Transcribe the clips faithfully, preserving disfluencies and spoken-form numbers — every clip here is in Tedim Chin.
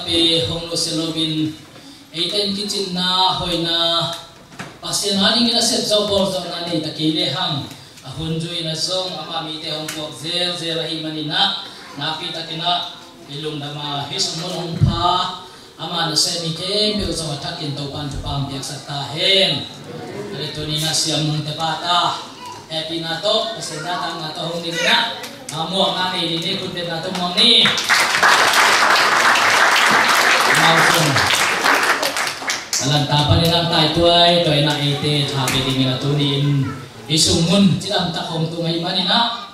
Te hong nusia loin eite in kicinna, hoihna, Pasian a dingin a sep zawh bawl zawhna nei ta kei lehang, a hun zui-in ah zong ama mite hong puak zelzel ahih manin ah, nakpi takin ah i lungdam a, hih sung mun hong pha, ama nasem mi khempeuh zong a thakin Topa'n thupha hong piaksak ta hen. Tua leh tuni-in ah Siam Mung te pa ta hehpihna tawh, Pasian zahtakna tawh hong dingin ah, a, muakna nei dingin khut betna tawh muak ni. Amau zong a lanta panin ah taituai tuai-in ah eite tha pia dingin ah tuni-in hih sung mun cidam tak hong tung ahih manin ah,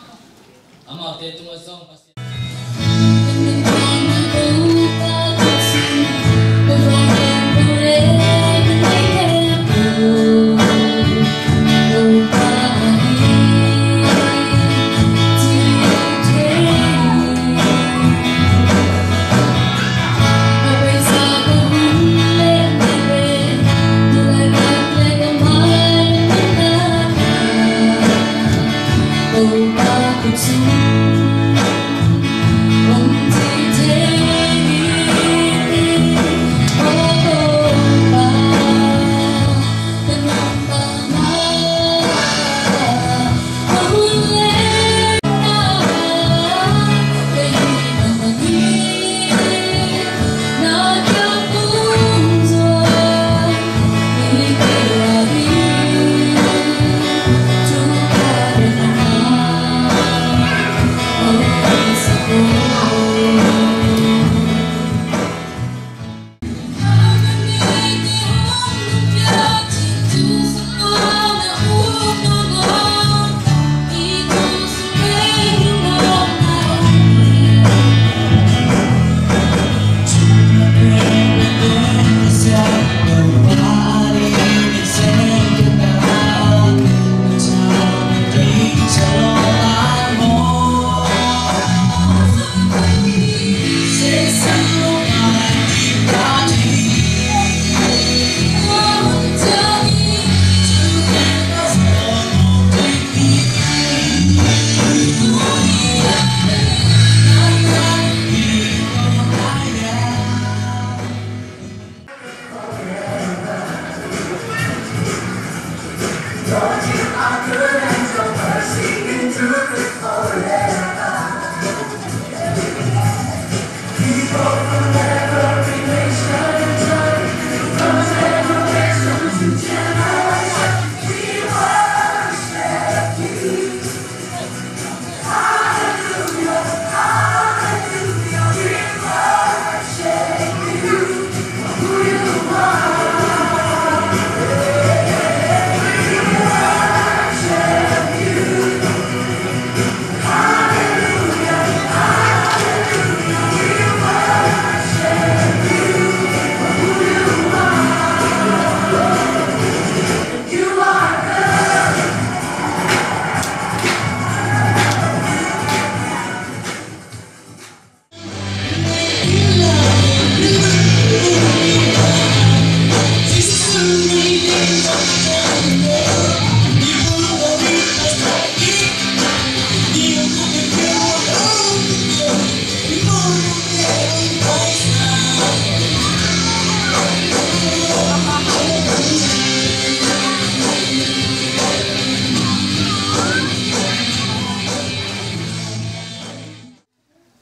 amaute tungah zong Pasian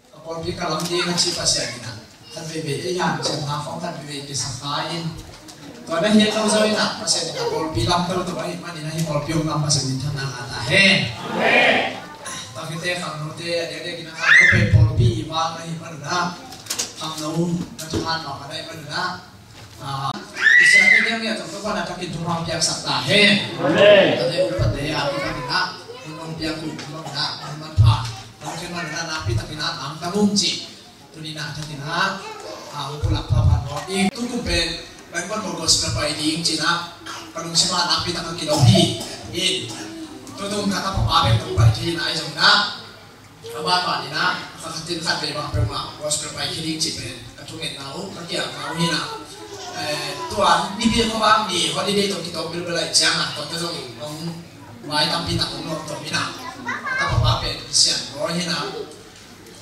Ka pawlpi ka lam ding a ci Pasian in ah, khat veivei ei hanciamna khawng khat veivei kisa kha in. Tua na hiat lo zong in ah, Pasian in ah pawlpi lam toto ahih manin ah, hih pawlpi hong lam Pasian minthanna ngah ta hen. Tua khit teh khangnote, a diakdiak in ah khangno pen pawlpi i vang ahih manin ah, khangno na thahat mah ahih manin ah, Ah, i siate diang nia tawh Topa'n a thakin thupha piaksak ta hen. Amen. Tate upate a, Topa'n a hong piak uh, Topa'n a hong manpha, hong khen man a, nakpi takin a tang ta ung ci. Tuni-in a thakin a, ah, hong pulak pha pha nuam ing. Tukum pen Bible gospel pai ding ci-in a, ka lungsim ah nakpi takin a kilawm hi. In, tutung ka tapa pa pen tung pai thei na, ahi zongin a, a ban ban in ah, kha khatin khat vei bang peuhmah gospel pai khe ding cih pen ka thungetna uh, ka kiatna uh hi in ah. Eh, tua nipi khuavak ni holiday tawh kitawm bilbel ahih ciangin ah, tuate zong hong vai tampi tak hong nuam tuam hi in ah. Ka tapa pa pen Sian Bawi hi in ah.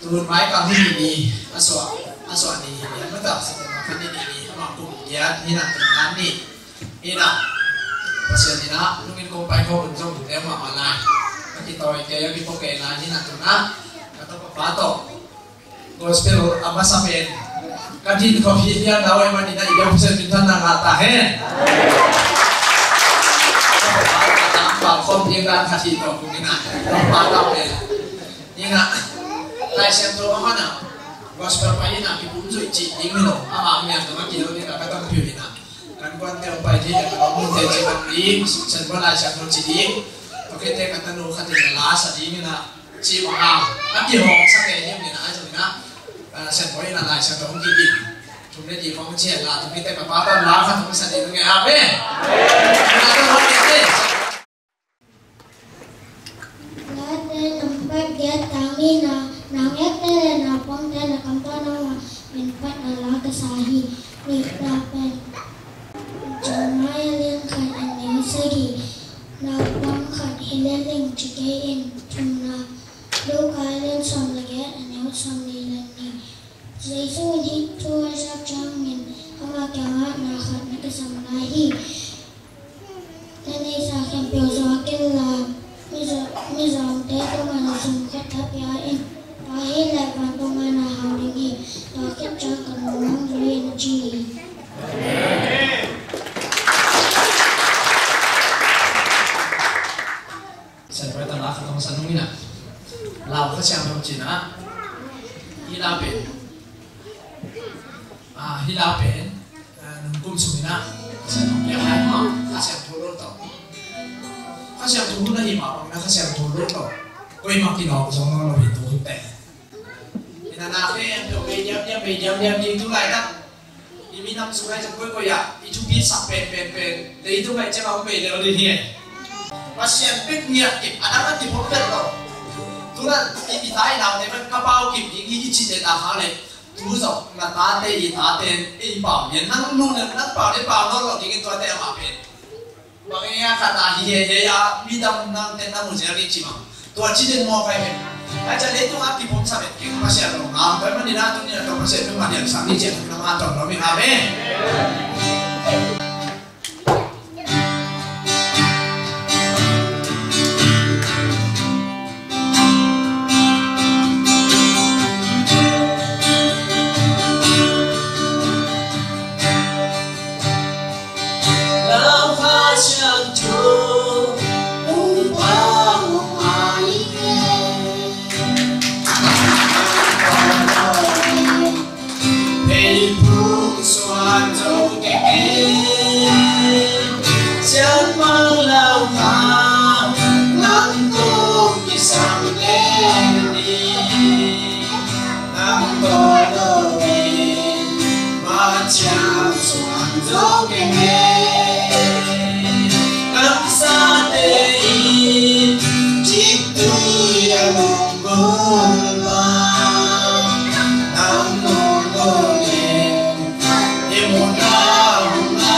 Tuhun vai kal hi ni a suak. A suah ni hi lian mah ta, September kha ni ni ni, amah kum giat hi na, kum giat ni hi na. Pasian in a lungin kong pai khawm un zong lungdam mahmah lai. A kitawi kei, a kipua kei lai hi na, tu na ka tawpna pa tawh gospel a masa pen ka din khawm hi lian na, oi, man in a i biak Pasian minthanna ngah ta hen. Ka tawpna pa tawh khawm ding dan khat hi tawh kung hi na, tawpna pa tawh pen. Hi na, Lai Siangtho a man a, gospel pai in a kipum zuih cih ding hi lo, amah mial dong a kihel ding a ka tampi hi na. Kan kuante hong pai thei leh ka lawm hunte ci bang ding, Siangtho Lai Siangtho ci ding. Tua khit teh ka tanu khat in a la sa ding hi na, ci bang a, a kihawm sa kei ding hi na, a zong hi na, a, Siangtho in a Lai Siangtho hong kiding. Thum le li khawng ci a la, tua khit teh ka pa tan la khat hong sa ding hi na, amen. Amen. Late number giat, tang nihna. Naungekte le naupangte na kamtuam nang mah min phatna la ka sa hi. Nihna pen Jeremiah lian khat a neu sagih. Naupang khat hi lel ing ci kei in. Thumna, Luka lian sawm le giat a neu sawmnih le nih. Jesu in hih thu a zak ciangin ama kiangah na khat na kisam lai hi. Na neihsa khempeuh zuak inla, miza-, mizawngte tungah na sum khat pia in. Tua hi leh vantung ah na hau ding hi. Tua khit ciang ka lungmuang zui in, a ci hi. Siangtho tawh la khat hong sa nung in a, Lau Kha Siangtho ci in a, hih la pen, ah, hih la pen, ah, nung kum sung in a, Kha Siangtho piak lai maw, Kha Siangtho lo tawh. Kha Siangtho hun ahih mah bangin a Kha Siangtho lo tawh koimah kinawk zong nawn lo hi tu hun teh. Hi na, na khempeuh bei diamdiam, bei diamdiam ding tu laitak. I minam sung ah ciang koikoi ah i thupi sak pen, pen, pen leitung ah ciang a hong bei lel ding hi. Pasian bek ngiat kei, a dang a kipom pen lo. Tu in a i, i tai naute pen ka pau kim ding hi i cih leh na kha leh, tu zong na tate, i tate in ei pau ding, nang nu in nang pau ding, pau nawn lo ding hi, tuate amah pen. Bang e a khat a hi he he a, midang nang ten na mu zel ding ci mah. Tua ci den mawk ai he. Ai ca leitung a kipom sa vet keng Pasian lo ngam pai man in a, tuni in a tawh Pasian lo ngam, Pasian lo ngam, Pasian lo ngam, Pasian lo ngam. Lau Kha Siangtho hong pang hong mai ve. Hei phung suan zo keke. Siangmang Lau Kha, nang kong kisam kei ni. Nang tawh lo in, ma ciang suan zo kei nge. Nang sate in, cik tui a lungkul ma. Nang lungkul in, i mu na, mu na.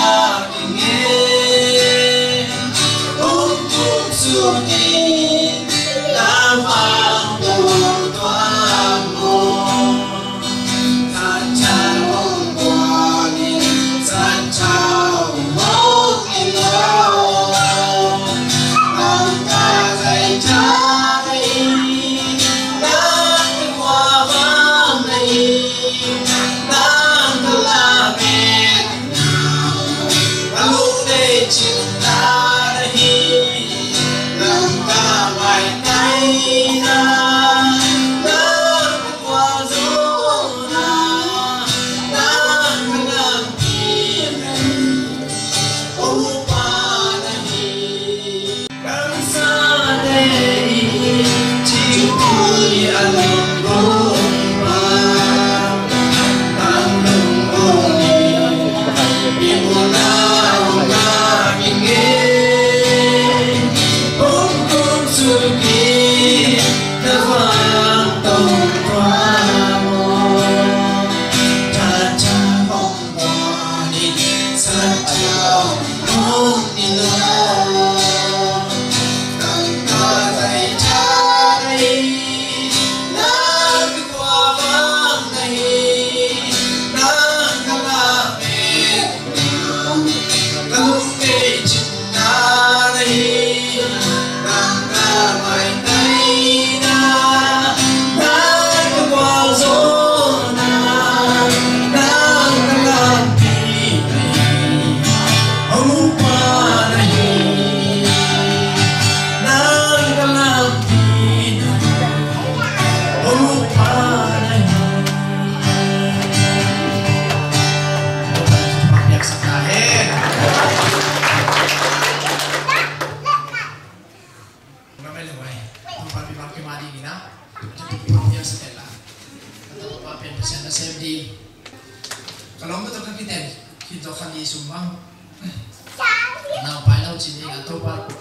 Pat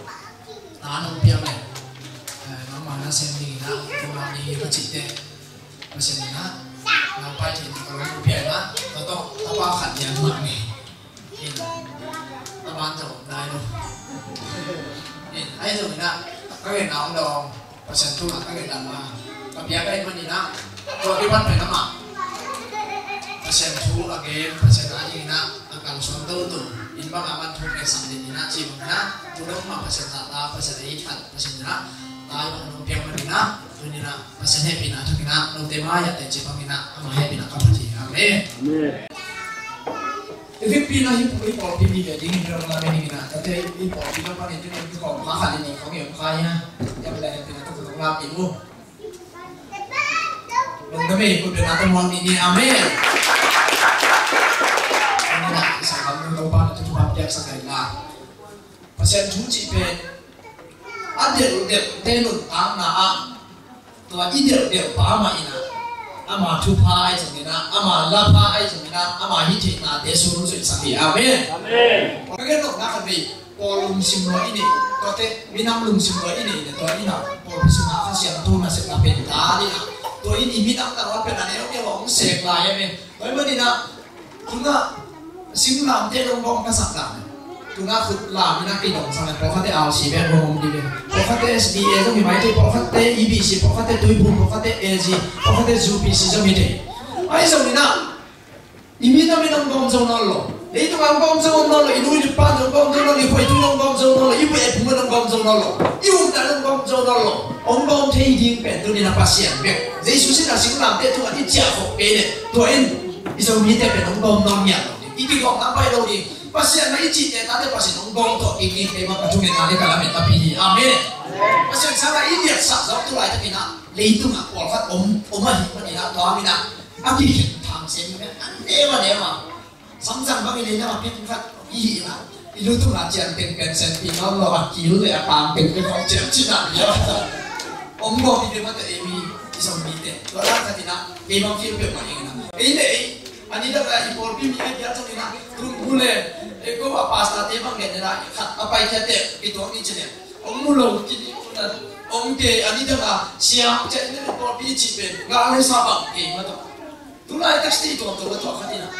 ta nong piak le, eh, nangmah na sem ding in ah, nangmah ding hi ka cih teh, Pasian in ah, nang pai theih ding ka nong piak in ah, tua tawh tapa khat lian mah ni. In, a ban tawh dai lo. In, ahi zongin ah, ka gen nang dong, Pasian thu ah ka gen nang ma, ka piak ka hih manin ah, tua kipan pen amah Pasian thu a gen, Pasian a ding in ah, a kalsuan toto in bang a man thu pen sam den in ah, ci bang in ah, tu dong mah Pasian ta ta, Pasian a it khat, Pasian in ah, ta i bang nong piak manin ah, tu in ah, Pasian hehpihna thak in ah, note mai ah teci bang in ah, amah hehpihna ka phat hi. Amen. Amen. I vekpi in ah hih, hih pawlpi mi ve ding in rong la me ding in ah, tate hih pawlpi na pan in tu in ah, hih khawm kha khat in i khawng i om kha hi a, yam le hehpihna thak in rong la pi mu. Lungdam ei, kut beng a tawh muang ni ni, amen. Amen. Sangkam nu Topa na thu thupha piaksak ai la. Pasian thu cih pen a delhdelhte nuntakna ah, tua i delhdelh pa amah in ah, ama thupha ahi zongin ah, ama lapha ahi zongin ah, ama hih theihnate sum zuihsak hi. Amen. Amen. Ka gen nopna khat vei, pawl lungsim lua i neih, tuate minam lungsim lua i neih leh tua in ah, pawlpi sungah Kha Siangtho nasepna pen dan in ah, tua in i minam tawh pen a neuneu a hong sek lai a, amen. Tua ahih manin ah, tuna singlamteh nong bawm ka sak dan, tuna khut lam in ah kei dong sak leh, pawlkhatte R C bek hong om ding ve. Pawlkhatte S D A zong hi mai thei, pawlkhatte E B C, pawlkhatte Tuiphum, pawlkhatte A G, pawlkhatte U P C zong hi thei. Ahi zongin ah, i minam in hong bawm zo nawn lo. Leitung ah hong bawm zo nawn lo, i nu i pa in hong bawm zo nawn lo, i khuaitu in hong bawm zo nawn lo, i bu i pu in hong bawm zo nawn lo, i ukna in hong bawm zo nawn lo. Hong bawm thei ding pen tuni in ah Pasian bek. Jesu sin a singlamteh tungah i ciah khop kei leh, tua in i Zomite pen hong bawm nawn ngiat lo ding. I kigawmna pai lo ding. Pasian na i cihte tate Pasian hong bawm tawh i kik kei mah ka thungetna le ka lametna pi hi. Amen. Pasian sang a i liatsak zawk tu laitakin ah, leitung ah pawlkhat om, om ahih manin ah, tua hangin ah, a kikhen thang sem hi meh, a nem a nem a. Samsang bang i lei lam a pek khat i hih in ah, i lu tung a cian teng pen sen pi nawn lo, a kil le a tang teng pen hong cian cin ah, bia. Hong bawm i kei mah teh ei mi, i Zomite. Tua dan khat in ah, kei bang feel peuhmah ing in ah. Ei le ei, a ni dak a i pawlpi mi ei pial zong in ah, tun bu le, ei ko a pastorte bang gen in ah, khat a paikhiat teh, i tuak ni ci leh. Hong mu lo, kini, hong kei, a ni dak a, siang, cian in ah, pawlpi cih pen, nga le sa bang, kei mah tawh. Tulai tak state tuamtuam a tuah khat in ah,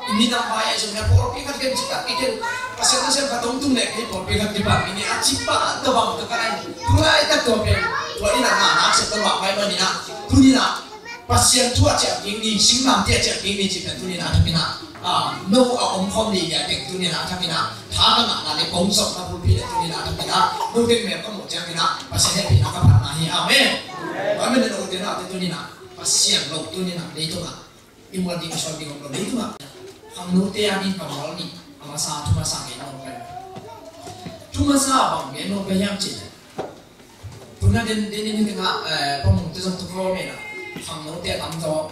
i minam vai ah zong hi a, pawlpi khat ken cih tak i ken, Pasian nasem khat hong tung leh kei pawlpi khat kipan i ni a, cih pah tawh bang tawh ka nai. Tulai tak tua pen tua in ah na nak sep tawh bang vai man in ah, tuni in ah Pasian thu a ciah ding ni, singlamteh a ciah ding ni cih pen tuni in ah thak in ah, ah, no a om khawm ni ni a teng tuni in ah thak in ah, tha ka ngahna le kong sawmna pulpit le tuni in ah thak in ah, no teng mel ka muh ciangin ah Pasian hehpihna ka phatna hi. Amen. Amen. Amen. No teng ah te tuni in ah Pasian lo tuni in ah leitung ah i mual ding, i suan ding om lo leitung ah. Khangnote a ding ka mual nih, a masa, thu masa gen nuam ka hi. Thu masa bang gen nuam ka hiam cih leh, tuna den, den in hi tengah, eh, Pa Mungte zong thu khawm in ah, khangnote a tam zaw.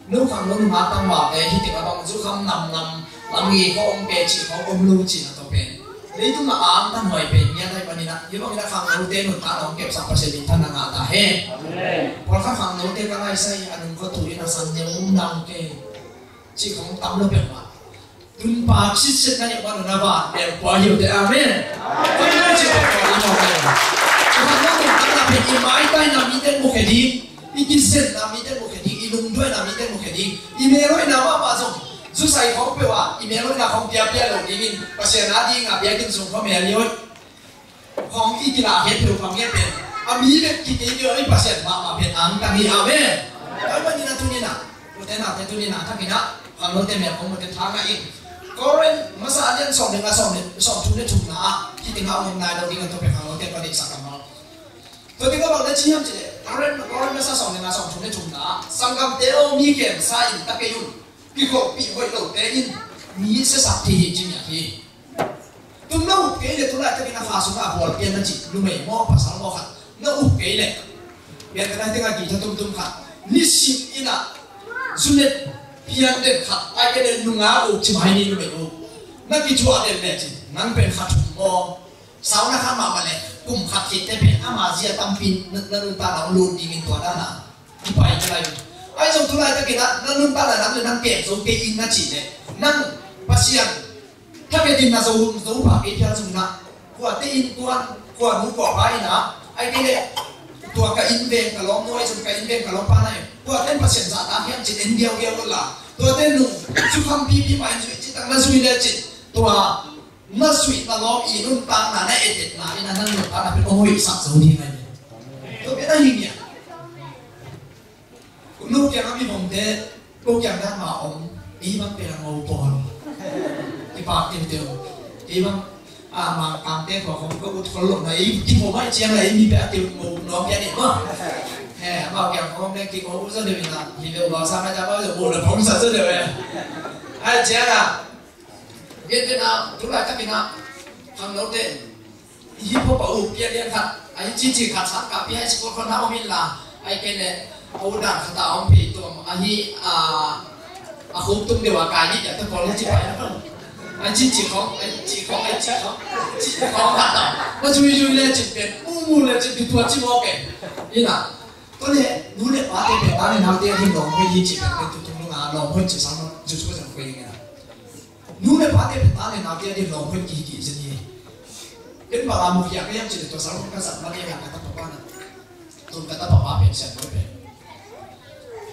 No khangno nungak tangvalte hi tengah bang zukham namnam, lam nge khawng om pe cih khawng om lo cih na tawh pen. Leitung a angtang huai pen ngiat ahih manin ah, hih bangin a khangnote nuntakna hong kepsak Pasian minthanna ngah ta hen. Amen. Pawlkhat khangnote ka ngaisai a nung khua tu in a san neu um nang kei cih khawng tam lo peuhmah. Tun pa sitset na neu man un a van bel pua hi uh teh. Amen. Amen. Khangno cih peuhmah in a hong kei. Khangno nuntakna pen i maitai na mite mukhia ding, i kizenna mite mukhia ding, i lungduaina mite mukhia ding, i melhoihna mahmah zong zusai khawng peuh ah, i melhoihna khawng piapia lo dingin, Pasian a ding a biakinn sung khua mel i hoih khawng i kilah het peuh khawng ngiat pen, a mi bek kikei i hoih Pasian mahmah pen angtang hi. Amen. Tua ahih manin a tuni in ah, ute naute tuni in ah, thak in ah, khangnote mel khawng mute tha ngah in. Korin masa a lian sawm le nga, sawm le, sawm thum le thumna ah, hih teng ah hong om nai lo ding a, tua pen khangnote ka deihsak a mal. Tua teng ah bang na ci hiam cih leh, Korin, Korin masa sawm le nga, sawm thum le thumna ah, sanggamte aw, mi khemsa in ta kei un, kikholhpih hoih lote in mi siasak thei hi, ci ngiat hi. Tun na up kei leh, tu laitakin a kha sungah a bual pian na cih numei maw pasal maw khat na up kei leh, pian ka nai tengah guitar tumtum khat, nisim in ah zulet pian den khat, ai kei leh nungak uk ci mai ni, numei uk. Na kithuah den leh cin, nang pen kha thum maw, sau na kha mahmah leh kum khat khit teh pen ama zia tampi na, na nuntakna hong lut dingin tua dan a kipai ka lai. Ahi zong tu laitakin ah na nuntakna nang le nang kem zo kei in na cih leh, nang Pasian thabetin na zo, zo pah kei phial zong in ah, Kuate innkuan, kua nu kua pa in ah, ahih kei leh tua ka inn veng ka lawm nu ahi zong ka inn veng ka lawm pa na hi. Kuate in Pasian zahtak hiam cih en diaudiau un la, tuate nung sukhampipi mah in zui cih tak na zui lecin, tua na zuih na lawm i nuntakna na etetna in a na nuntakna pen hong hoihsak zo ding ahi. Tua pen a hi ngiat. Ko kiang a mivomte, ko kiang dan mah om, ei bang pen a ngo pawl. Kipak teuteu. Ei bang, a, Mangkangte khua khong ko ut khol lo na, ei kipo mai ciang la, ei mi pen a keu ngo nuam pian ei mah. He, amau kiang khong ne kingo ut zaw deuh in a, hi leu bang sang a ja bang zaw bo la phong sa zaw deuh e. Ai ciang a, gen te na, tu lai tak in a, khangnote. Hip hop a uk pian lian khat, a hi cici khat sang ka pi high school khon na om in la, a hi kei le, a u dan khat a om pi tuam, a hi, a, a khuk tum deuh a kai ni, a ta college pai na khon. A cici khong, a cici khong, a cici khong, cici khong khat a. Na zui zui le cin pen, mu mu le cin, tu tua ci mawk e. Ina, tua le, nu le pa te pen, ta le nau te a hi lawm hoih hi ci pen, pen tu tung nung a, lawm hoih ci sang, zu su zang hoih ing ina. Nu le pa te pen ta le nau te a din lawm hoih kiki zen hi. Ken bang a mukhiak ka hiam cih leh tua Salomon ka zat ma lian a ka tapa pa na. Tun ka tapa pa pen sian hoih pen.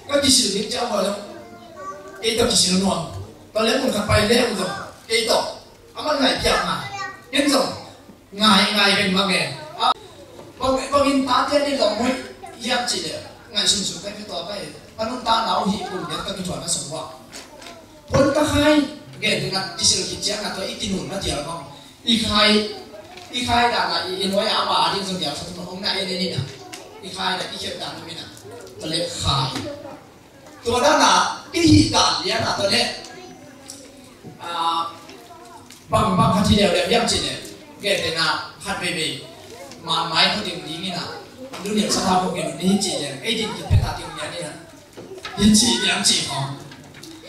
Ka kisil ding ciang hoih lo. Kei tawh kisil nuam. Tua le mun khat pai le mun zong. Kei tawh. Aman ngai piak ngai. Ken zong. Ngai, ngai ven mah ngen. A, bang, bangin tate a din lawm hoih hiam cih leh, ngai sumsum kai ka tua kai. Ka nuntakna uh hih kum biak ka kituan a sung uh a. Phone ka khai, gen ding a kisil khit ciang a tua i kinun na dial bang. I khai, i khai dan a i, i nuai a ama a ding zong dial sa tum a hong na en en in a. I khai na i khiat dan a min a. Tua le khai. Tua dan a, i hih dan lian a tua le, a, bang, bang khat hi leuleu hiam cih leh, gentehna khat veivei, man mai kho ding ding in a, lu niam sa thau kho kei ding hi cih leh, ei din kit phet a ding lian in a, hi cih lian cih khong.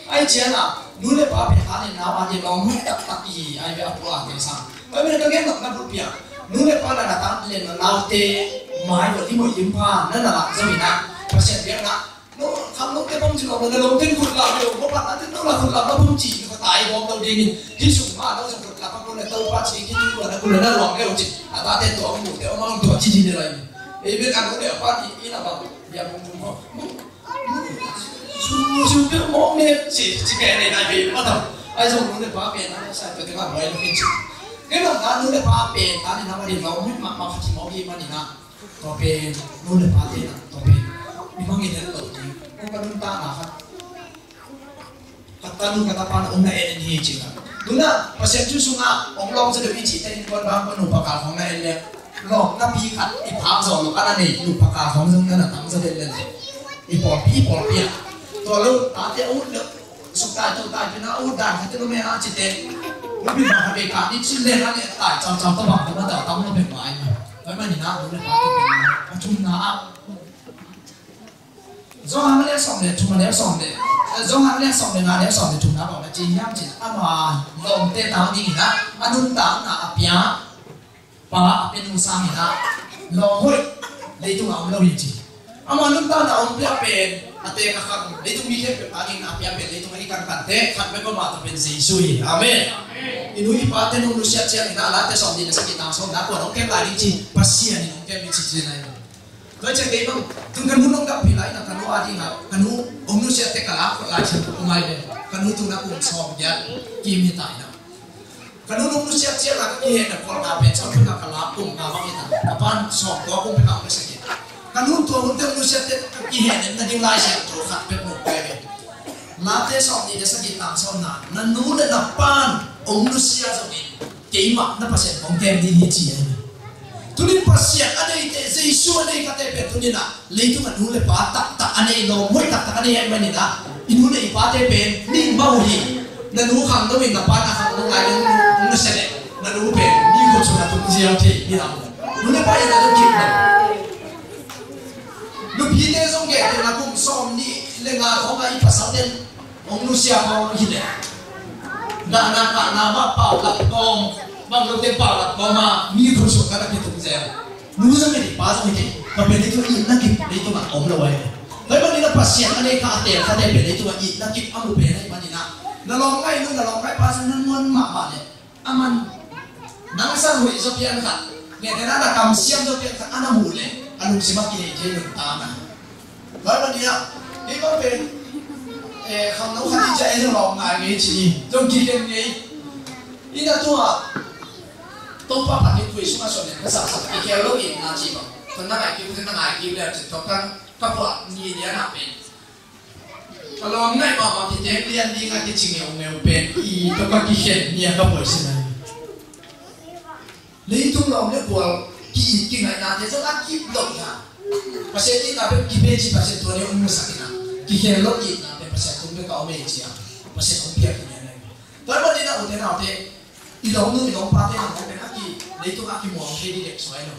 Ai cian a, nu le pa phet a le nau a le lawm hoih taktak i, ai ve a pua a te sang. Tua mi le ka gen nok na bul pia, nu le pa la na ta le na nau te, mai lo i mo im pha, na na lak zo in a, Pasian biak na, no, khangnote bang ci lawm lo, na lawmte in khut lak lo, ko pa na te no la khut lak na bang ci, ko tai bawm lo ding in, hi sung ma no sung khut lak ko le Topa ci, ki tu ko na ko le na lawm lo ci, a tate to mu te o ma tua ci di ne lai. Ei ben a no le pa ni, i na ba, ya bung bung ko. Su, su pe mo ne ci, ci ke ne na be ma ta. Ai sung no le pa pe na sa pe te ma bai lo ci. Ke na ta no le pa pe ta ni na ma di lawm ma ma ci mo ki ma ni na. Tua pen, nu le pa te na, tua pen. Mi mangin en lo ding. Kong ka nuntakna khat. Ka tanu ka tapa na om na en en hi ci khat. Tuna, Pasian thu sungah, ong lawng sa deuh i cih te in kuan bang, ka nupa kal khong na en le. Lawng na pi khat, i phak zaw lo, ka na nei, nupa kal khong zong na na tang sa deuh le le. I pawlpi, i pawlpi ah. Tua lo, tate a ut le. Suk tai tu tai pina u dan khat te lo me a ci te. Lo pina khat be ka ni cin le na le tai cam cam ta bang ta ma ta tam lo be mai. Bai ma ni na lo le pa tu be na. A thum na a. Johan le sawm le thum le sawm le. Johan le sawm le nga le sawm le thum na bang na ci hiam cin. Ama lawmte ta ding na. A nuntakna a pia. Pa a pia nu sangin ah lawm hoih leitung a om lo hi ci. Ama nuntakna a hong pia pen a tek a khang leitung mi khempeuh a dingin a pia pen leitung a i kankan te khat bek om a, tua pen Jesu hi. Amen. I nu i pate nong nusiat ciangin ah Late sawmnih le sagih tang sawmna kuan hong kem lai ding ci, Pasian in hong kem hi ci ci nai. Tua ciang kei bang tun ka nu nong dam pi lai na ka nu a ding ah ka nu hong nusiat te ka lak lai ciang ka um ai ve. Ka nu tun a kum sawmgiat kim hi tai na. Ka nu nong nusiat ciang a ka kihehna kholhna pen sawm pek a ka lak kum nga bang hi ta. Ka pan sawm tua kum pek a hong nusiat hi. Ka nu tua hun te hong nusiat te ka kihehna na ding Lai Siangtho khat pek nong pia ve. Late sawmnih le sagih tang sawmna, na nu le na pan hong nusia zongin keimah na Pasian kong kem ding hi ci a hi. Tunin Pasian a neite, Jesu a nei khate pen tunin ah leitung a nu le pa taktak a nei, lawm hoih taktak a nei ahih manin ah, i nu le i pate pen mihing bang uh hi. Na nu khangno in na pa na khangno ngai in hong nusia leh na nu pen mi khut sung a tung ziau thei hi lam. Nu le pa in a lungkim lo. Nupite zong gentehna kum sawmnih le nga khawng a i pasal ten hong nusia khawng hi leh, gahna gahna mah paulap khawng, bang lote paulap khawng mah mi khut sung khat a kitung zel. Nu zong hi, pa zong hi, ka pen leitung itna kip leitung ah om lo ai. Tua ahih manin ah Pasian a nei kha a teel khate pen leitung ah itna kip a mu pen ahih manin ah, na lawm ngai nu, na lawm ngai pa zong na nuam mahmah leh, a man Nang san hoih zaw pian khat, ngetena na kamsiam zaw pian khat a na muh leh a lungsim ah kihei thei nuntakna. Tua ahih manin ah, hih bang pen, eh, khangno khat in ciah ei zong lawm ngai ngei ci hi, zong kikhen ngei. Ina tua Topa phat in khui sungah suan in ka saksak, kikhel lo itna ci bang. Tua na ngai kik, tua na ngai kik le ci, tua kan ka puah ni lian ah pen. Ka lawm ngaih mahmah kiteng lian ding a kici ngeungeu pen i tawh ka kikhen ni a ka buai sin a hi. Leitung lawm le bual ki-it kingaihnate zong a kip lo hi a. Pasian itna pen kip hi ci, Pasian tua ni hong musak in a. Kikhen lo itna pen Pasian tung bek a om hi ci a. Pasian hong piak hi a. Tua ahih manin a ute naute, i lawmnu i lawmpate hangte pen a ki, leitung a kimuang thei ding dek suai lo.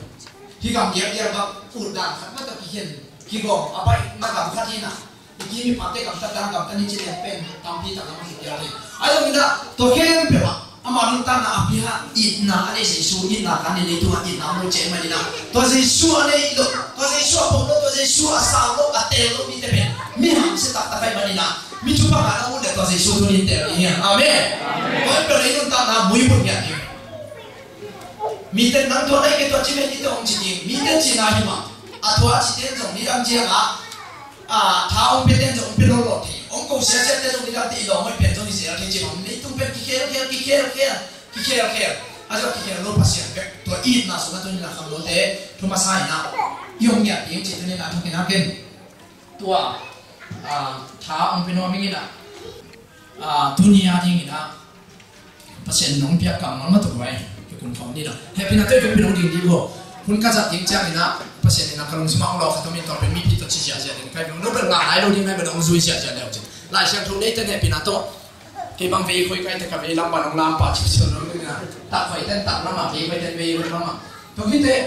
Hih gam diakdiak bang ut dan khat mah tawh kikhen, kigawm a baihna gam khat hi na. I kim i pate gamtat dan gamtat ni ci lian pen tampi tak lam a kipial hi. Ahi zongin ah tua khempeuh ah ama nuntakna a pia itna a nei Jesu itna ka nei, leitung ah itna a muh cih ahih manin ah tua Jesu a nei lo, tua Jesu a pom lo, tua Jesu a sang lo, a teel lo mite pen mi hamsia taktak ahih manin ah mi thupha ngahna ut leh tua Jesu thu in teel ding hi hang. Amen. Tua in pen ei nuntakna muibun ngiat ding. Mite nang tua nei kei tua ci ve, mite hong ci ding, mite cihna hi mah. A tua a cite zong nidang ciang a, a tha hong pete zong hong pe lawlawh thei, hong ko siasiate zong nidangte i lawm hoih pen zong hi zel thei ci bang. Leitung pen kikhelkhel, kikhelkhel, kikhelkhel. A zong kikhel lo Pasian bek, tua itna sungah tuni-in a khangnote thu masa in ah i hong ngiat ding ci, tuni-in a thu kina ken. Tua, ah, tha hong pia nuam ing in ah, ah, tuni a ding in ah Pasian in hong piak kammal mah tawh vai kikum khawm ni lo. Hehpihna tawh i vekpi lo ding dih uh. Hun ka zat ding ciangin ah Pasian in ah ka lungsim ah hong lawh khat om in, tua pen mipi tawh ci ziahziah ding ka hi bang, no bel ngah nai lo ding, nai bel hong zui ziahziah leu cin. Lai Siangtho neite in hehpihna tawh kei bang vei khoi kai te ka vei lam pan hong lam pah cipciau lo ding in ah, tak khoi ten tak lam ah, vei khoi ten vei lam ah. Tua khit teh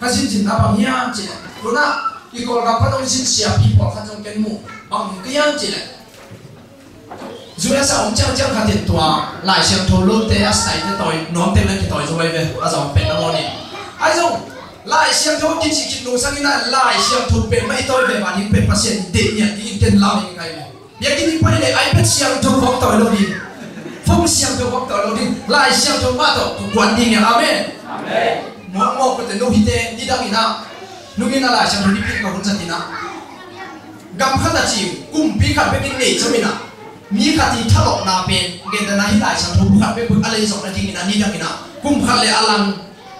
ka zinzinna bang hiam cih leh, tu-in ah i Kawlgam pan hong zin siapi pawlkhat zong ken muh bang ka hiam cih leh, U S a om ciangciang khat in tua Lai Siangtho lote a staite tawi nuam teng na kitawi zo lai ve, a zong pen a maw ni. Ahi zong Lai Siangtho kici khin nungsang in ah Lai Siangtho pen mah i tawi ve mah ding pen Pasian deih ngiat ding in ken lau in kai ve. Biakinn i pai leh iPad siangtho khawng tawi lo ding, phone siangtho khawng tawi lo ding, Lai Siangtho mah tawh kuan ding hi. Amen. Amen. Muang mawk pete nu hite nidang in ah, nung in ah Lai Siangtho nipit ka hun zat in ah, gam khat a ci kumpi khat bekin nei cam in ah, mi khat i thalawhna pen gentehna hih Lai Siangtho bu khat bek bek a lei zawhna ding in ah, nidang in ah kum khat le a lang,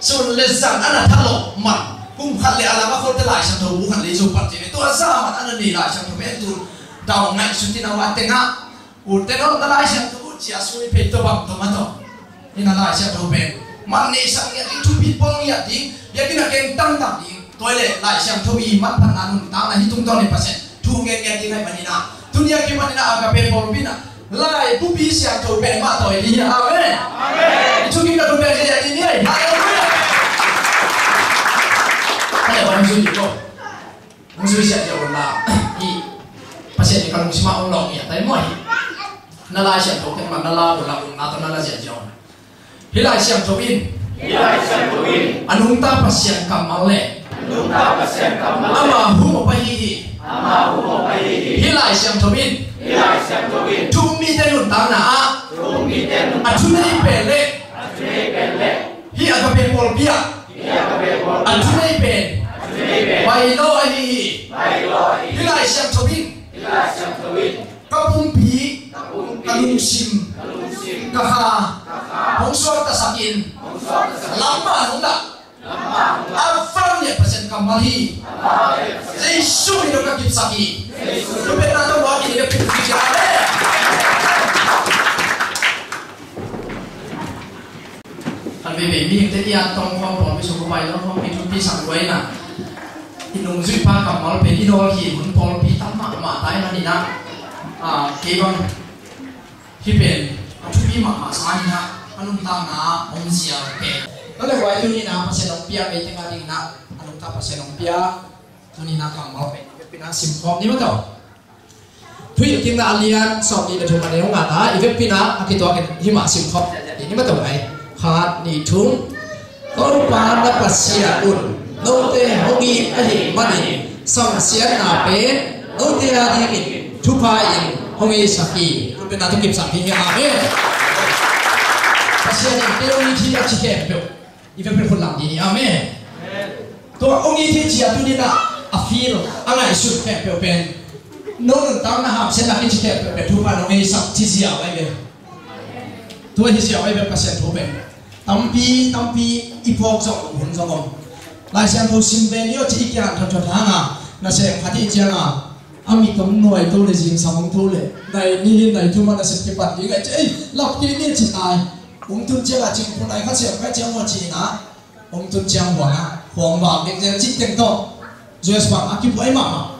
sun le zan a na thalawh man, kum khat le a lang a khote Lai Siangtho bu khat lei zo pan ci ve. Tua zah man a na nei Lai Siangtho pen tu dawn ngaihsut in a, ua teng ah u te no na Lai Siangtho bu cia sui pei tawh bang tawh mah tawh. Ina Lai Siangtho pen man neihsak ngiat ding, thupi pawl ngiat ding, biakinn a keng tangtang ding. Tua hi leh Lai Siangtho i manphatna nuntakna hih tungtawn in Pasian thu ngen ngiat ding ahih manin ah, tuni a kipan in ah Agape pawlpi in ah Lai Bupi Siangtho pen mah tawi ding hi. Amen. Amen. I thu kim na thu pen ngiat ding hi. Halleluiah. Hallelujah. Hong zui ziahziah un la, hih Pasian in ka lungsim ah hong lawh ngiat ahi maw hih. Na Lai Siangtho ken mah na la un la, un na tawh na la ziahziah un. Hih Lai Siangtho in, hih Lai Siangtho in, a nungta Pasian kammal le, a nungta Pasian kammal le, ama hum awk ahi hi. Ama hum awk ahi hi. Hih Lai Siangtho in, hih Lai Siangtho in, thu um mite nuntakna ah, thu um mite nuntakna ah, a thunei pen le, a thunei pen le, hih Agape pawlpi ah, hih Agape pawlpi ah, a thunei pen, a thunei pen, bailo ahi hi. Bailo ahi hi. Hih Lai Siangtho in, hih Lai Siangtho in, ka pumpi, ka pumpi, ka lungsim, ka lungsim, ka kha, ka kha, hong suaktasak in, hong suaktasak in, lamah hong dah, lamah hong dah, a vang ngiat Pasian kammal hi. A vang ngiat Pasian. Jesu min tawh ka kipsak hi. Jesu min tawh. Thupha tawh muak in, ka kipsak hi. Amen. Kan veivei mihingte i antawng khawng pawlpi sung khawng pai lo khawng i thupi sak luai na. I nungzuipa kammal pen i dawl hi hun pawlpi tam mahmah tai manin ah, ah, kei bang hih pen a thupi mahmah sa in ah, a nuntakna ah hong zial pen. Tua leh huai tuni in ah Pasian hong piak ei teng a ding in ah, a nungta Pasian hong piak tuni in ah kammal pen i vekpi in ah simkhawm ni maw tawh. Thuhilhkikna a lian sawmnih le thum a neu ngana i vekpi in ah a kituakin hih mah simkhawm ni maw tawh ai. Khat, nih, thum. Topa na Pasian un note hong it ahih manin samsiatna pen note a dingin thupha in hong heisak hi. Thupha tawh kipsak hi. Amen. Pasian in kei hong it hi a ci khempeuh i vekpi khut lam ding hi. Amen. Tua hong it hi ci a tuni-in ah a feel, a ngaihsut khempeuh pen no nuntakna hamsiatna kici khempeuh pen thupha nong heisak ci ziau ahi ve. Tua hi ziau ahi ve Pasian thu pen. Tampi tampi i phawk zong hun zong om. Lai Siangtho sim ve ni aw ci i kiang thotthot hang a, nasem khat i ciang a, a mit hong nuai to le zingsang hong tho le, nai nih nai thum a nasep kipan ding a ci, ei, lap kei ni ci tai. Hong tun ciang a cingphu nai khat siam khat ciang maw ci-in ah, hong tun ciang huang a, huang vak ding zel cih teng tawh, U S bang a kibuai mahmah.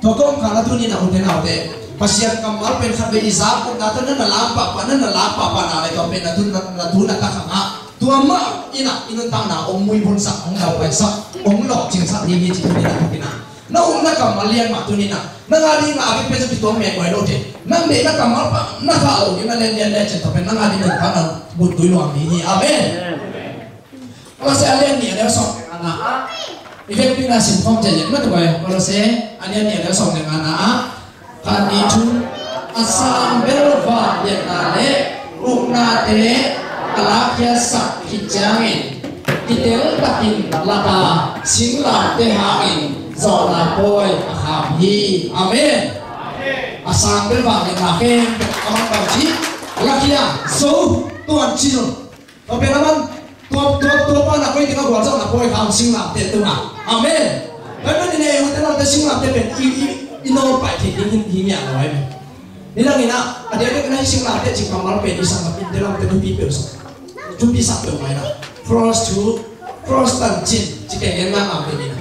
Tua kawmkal a tuni-in ah ute naute, Pasian kammal pen khat vei i zak utna tawh na na lak pahpah, na na lak pahpah na le tua pen na tun na, na tun na ta khang ah, tua mah in ah i nuntakna hong muibunsak, hong laupaisak, hong lawhcingsak ding hi ci tuni-in ah, tuni-in ah. Na upna kammal lian mah tuni-in ah, nang a ding a vek pen zong kituak mengmeng lo te. Nang deihna kammal pah na khah lo ding na lianlian le cin tua pen nang a ding nuntakna buntui luang ding hi. Amen. Kolose a lian nih a neu sawm le ngana ah, i vekpi-in ah sim khawm ciat leh mah tuk ai. Kolose a lian nih a neu sawm le ngana ah, khat nih thum, a sang bel vangliatna le uknate a lakkhiatsak khit ciangin kitel takin lata singlamteh hangin zawhna pawi a kham hi. Amen. A sang bel vangliatna khempeuh a man bang ci, lakhia, zo, tuan ci lo. Tua pen a man, tua, tua, tua pan a koi teng a gualzawhna pawi kham singlamteh tungah. Amen. Tua pen i nei ute naute singlamteh pen i, i, i nawl paih theih ding hi, hi ngiat lo ahi ve. Nidangin ah, a diakdiak in ah i singlamteh cih kammal pen i sang a pin te lamte thupi peuh sak. Thupi sak peuh mai na. Cross to, cross tan cin, ci kei ngen ngang ngang pen in ah.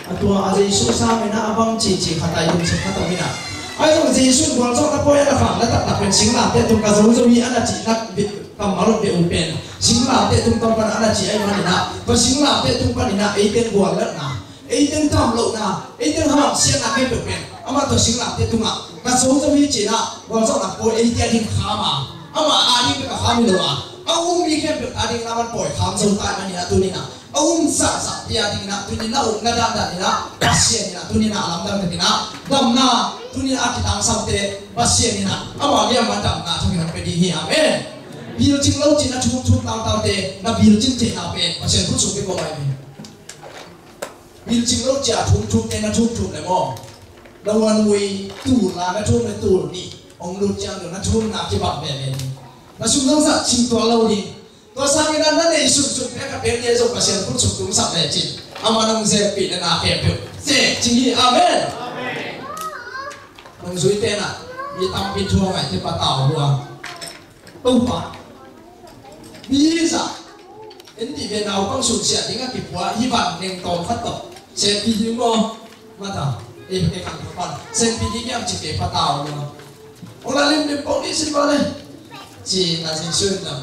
A tua a Jesu sang in ah a bang ci ci khat ai dum sak khat om in ah. Ai zong Jesu in gualzawhna pawi a na kham na taktak pen singlamteh tung ka zo zo hi a na cih nak bit kammal beh uh pen singlamteh tung tawh pan a na ci ahih manin ah, tua singlamteh tung panin ah eite guallelhna, eite tam lohna, eite hamsiatna khempeuh pen amah tua singlamteh tungah ka zo zo hi ci-in ah gualzawhna pawi eite a ding kham a, amah a ding bek a kham hi lo a, a um mi khempeuh a ding in ah man pawi kham zo ta ahih manin ah tuni-in ah a um zahzah te a ding in ah, tuni-in ah ukna dandan in ah Pasian in ah tuni-in ah a lamdang takin ah damna, tuni-in ah a kitangsamte Pasian in ah amah liam a damna thangin hong pia ding hi. Amen. Bilcing lo cih na thumthum tautaute na bilcing theihna pen Pasian khut sung bek om ahi hi. Bilcing lo cih a thumthumte na thumthum le maw, na uanmui tul a na thum le tul nih hong lut ciang lo na thumna kibang veve ding. Na sum zong zat cing tuan lo ding. Tua sangin ah na neih sunsun pen khat pen nih a zong Pasian khut sung tungsak lecin amah nong zekpih le na khempeuh zek cing hi. Amen. Nungzuite in ah mi tampi thu a ngaihte patau lua. Topa, mi zah en dih ve naupang sunsiah ding a kipua hih van neng tawm khat tawh senpi ding maw? Mata, ei, ei khang pan senpi ding hiam ci te patau lua. Ong la limlim pong ni si ba le. Ci na Jesu in lam.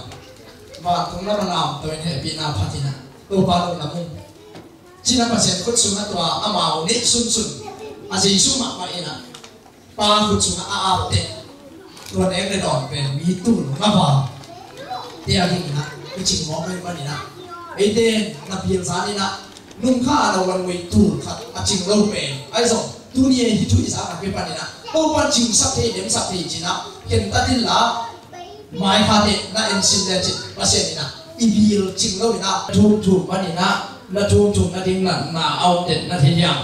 Vantung lam a lamto in hehpihna phat in ah Topa lo lam ung. Ci-in ah Pasian khut sungah tua amau neih sunsun a Jesu mahmah in ah Pa khut sungah a apteh tua neng le dawn pen mi tul ngam a te a ding in ah i cing mawk ahih manin ah eite na pilzan in ah nungkha a na uanmui tul khat a cing lo pen ahi zong tuni a hih thu i zak a kipan in ah Topa cingsak thei, demsak thei ci-in ah khentat inla, mai khat teh na ensin lecin Pasian in ah i bilcing lo in ah na thumthum man in ah na thumthum na ding natna a om den na thei hiam?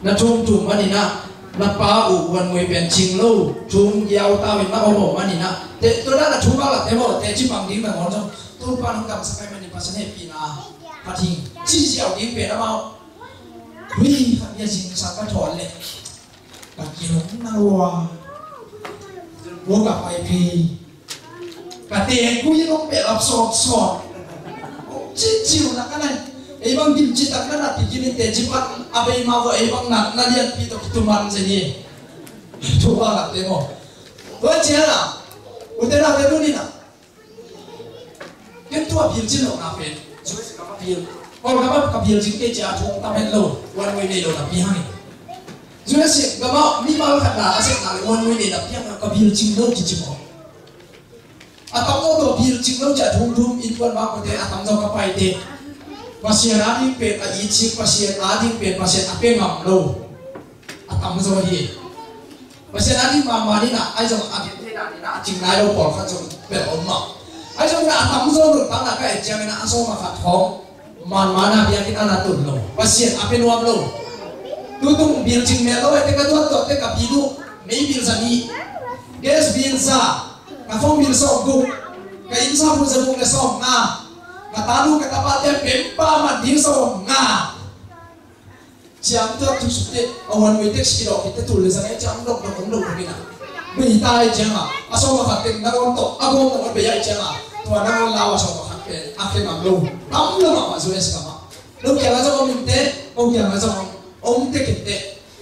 Na thumthum man in ah na pa uh uanmui pen cing lo thum giau tau in na om aw man in ah te tua na na thum a lak te maw te ci pang ding na ngawn zong Topa nong damsak ahih manin Pasian hehpihna phat hing ci ziau ding pen amau. Hui khat bia zingsak ka thawn leh ka kilawm na lua. Tua ka pai phei ka teng kui lawm beh lap sawtsawt. Cinciu na ka nai ei bang dim citak na na pikin in te cipat a bei ma vaw ei bang na na lianpi tawh kituman zen hi. Thu a lak te maw? Tua ciang a ute naute tuni-in ah ken tua bilcin lohna pen U S A gam a bil, Kawlgam a ka bilcin kei ci-a thu hong tam het lo, uanmui nei lo napi hangin. U S A gam a mimal khat na a sepna le uanmui nei napi hangin ka bilcin lo kici maw? A tam lo tua bilcin lo ci-a thumthum innkuan mah kote a tam zong ka paite Pasian a ding pen a itsik, Pasian a ding pen Pasian a pia ngam lo a tam zaw hi. Pasian a ding mahmah in ah ahi zong a gen thei dan in ah a cing nai lo pawlkhat zong bel om mah. Ahi zongin a tamzaw nuntakna ka et ciangin a sawm a khat khawng manmana biakinn ah na tun lo. Pasian a pia nuam lo. Tutung bil cing mel lo, ete ka duat tuat te ka bil uh, mei bil za nih, gas bil za, ka phone bil sawm guk, ka inn sap uh za guk le sawm nga, ka tanu ka tapate pempa man ding sawm nga. Ciang tuak tu suk te, a one way taxi dawh khit te tul le zang e ciang dok dok dok dok ina. Bei ta e ciang a, a sawm a khat teng nangawn tawh a gawm nangawn bei a e ciang a, tua nangawn lau a sawm a khat pen a khe ngam lo. Tam lo mah mah U S ka mah. Lo kiang a zong om in te, ko kiang a zong om, om te khin te.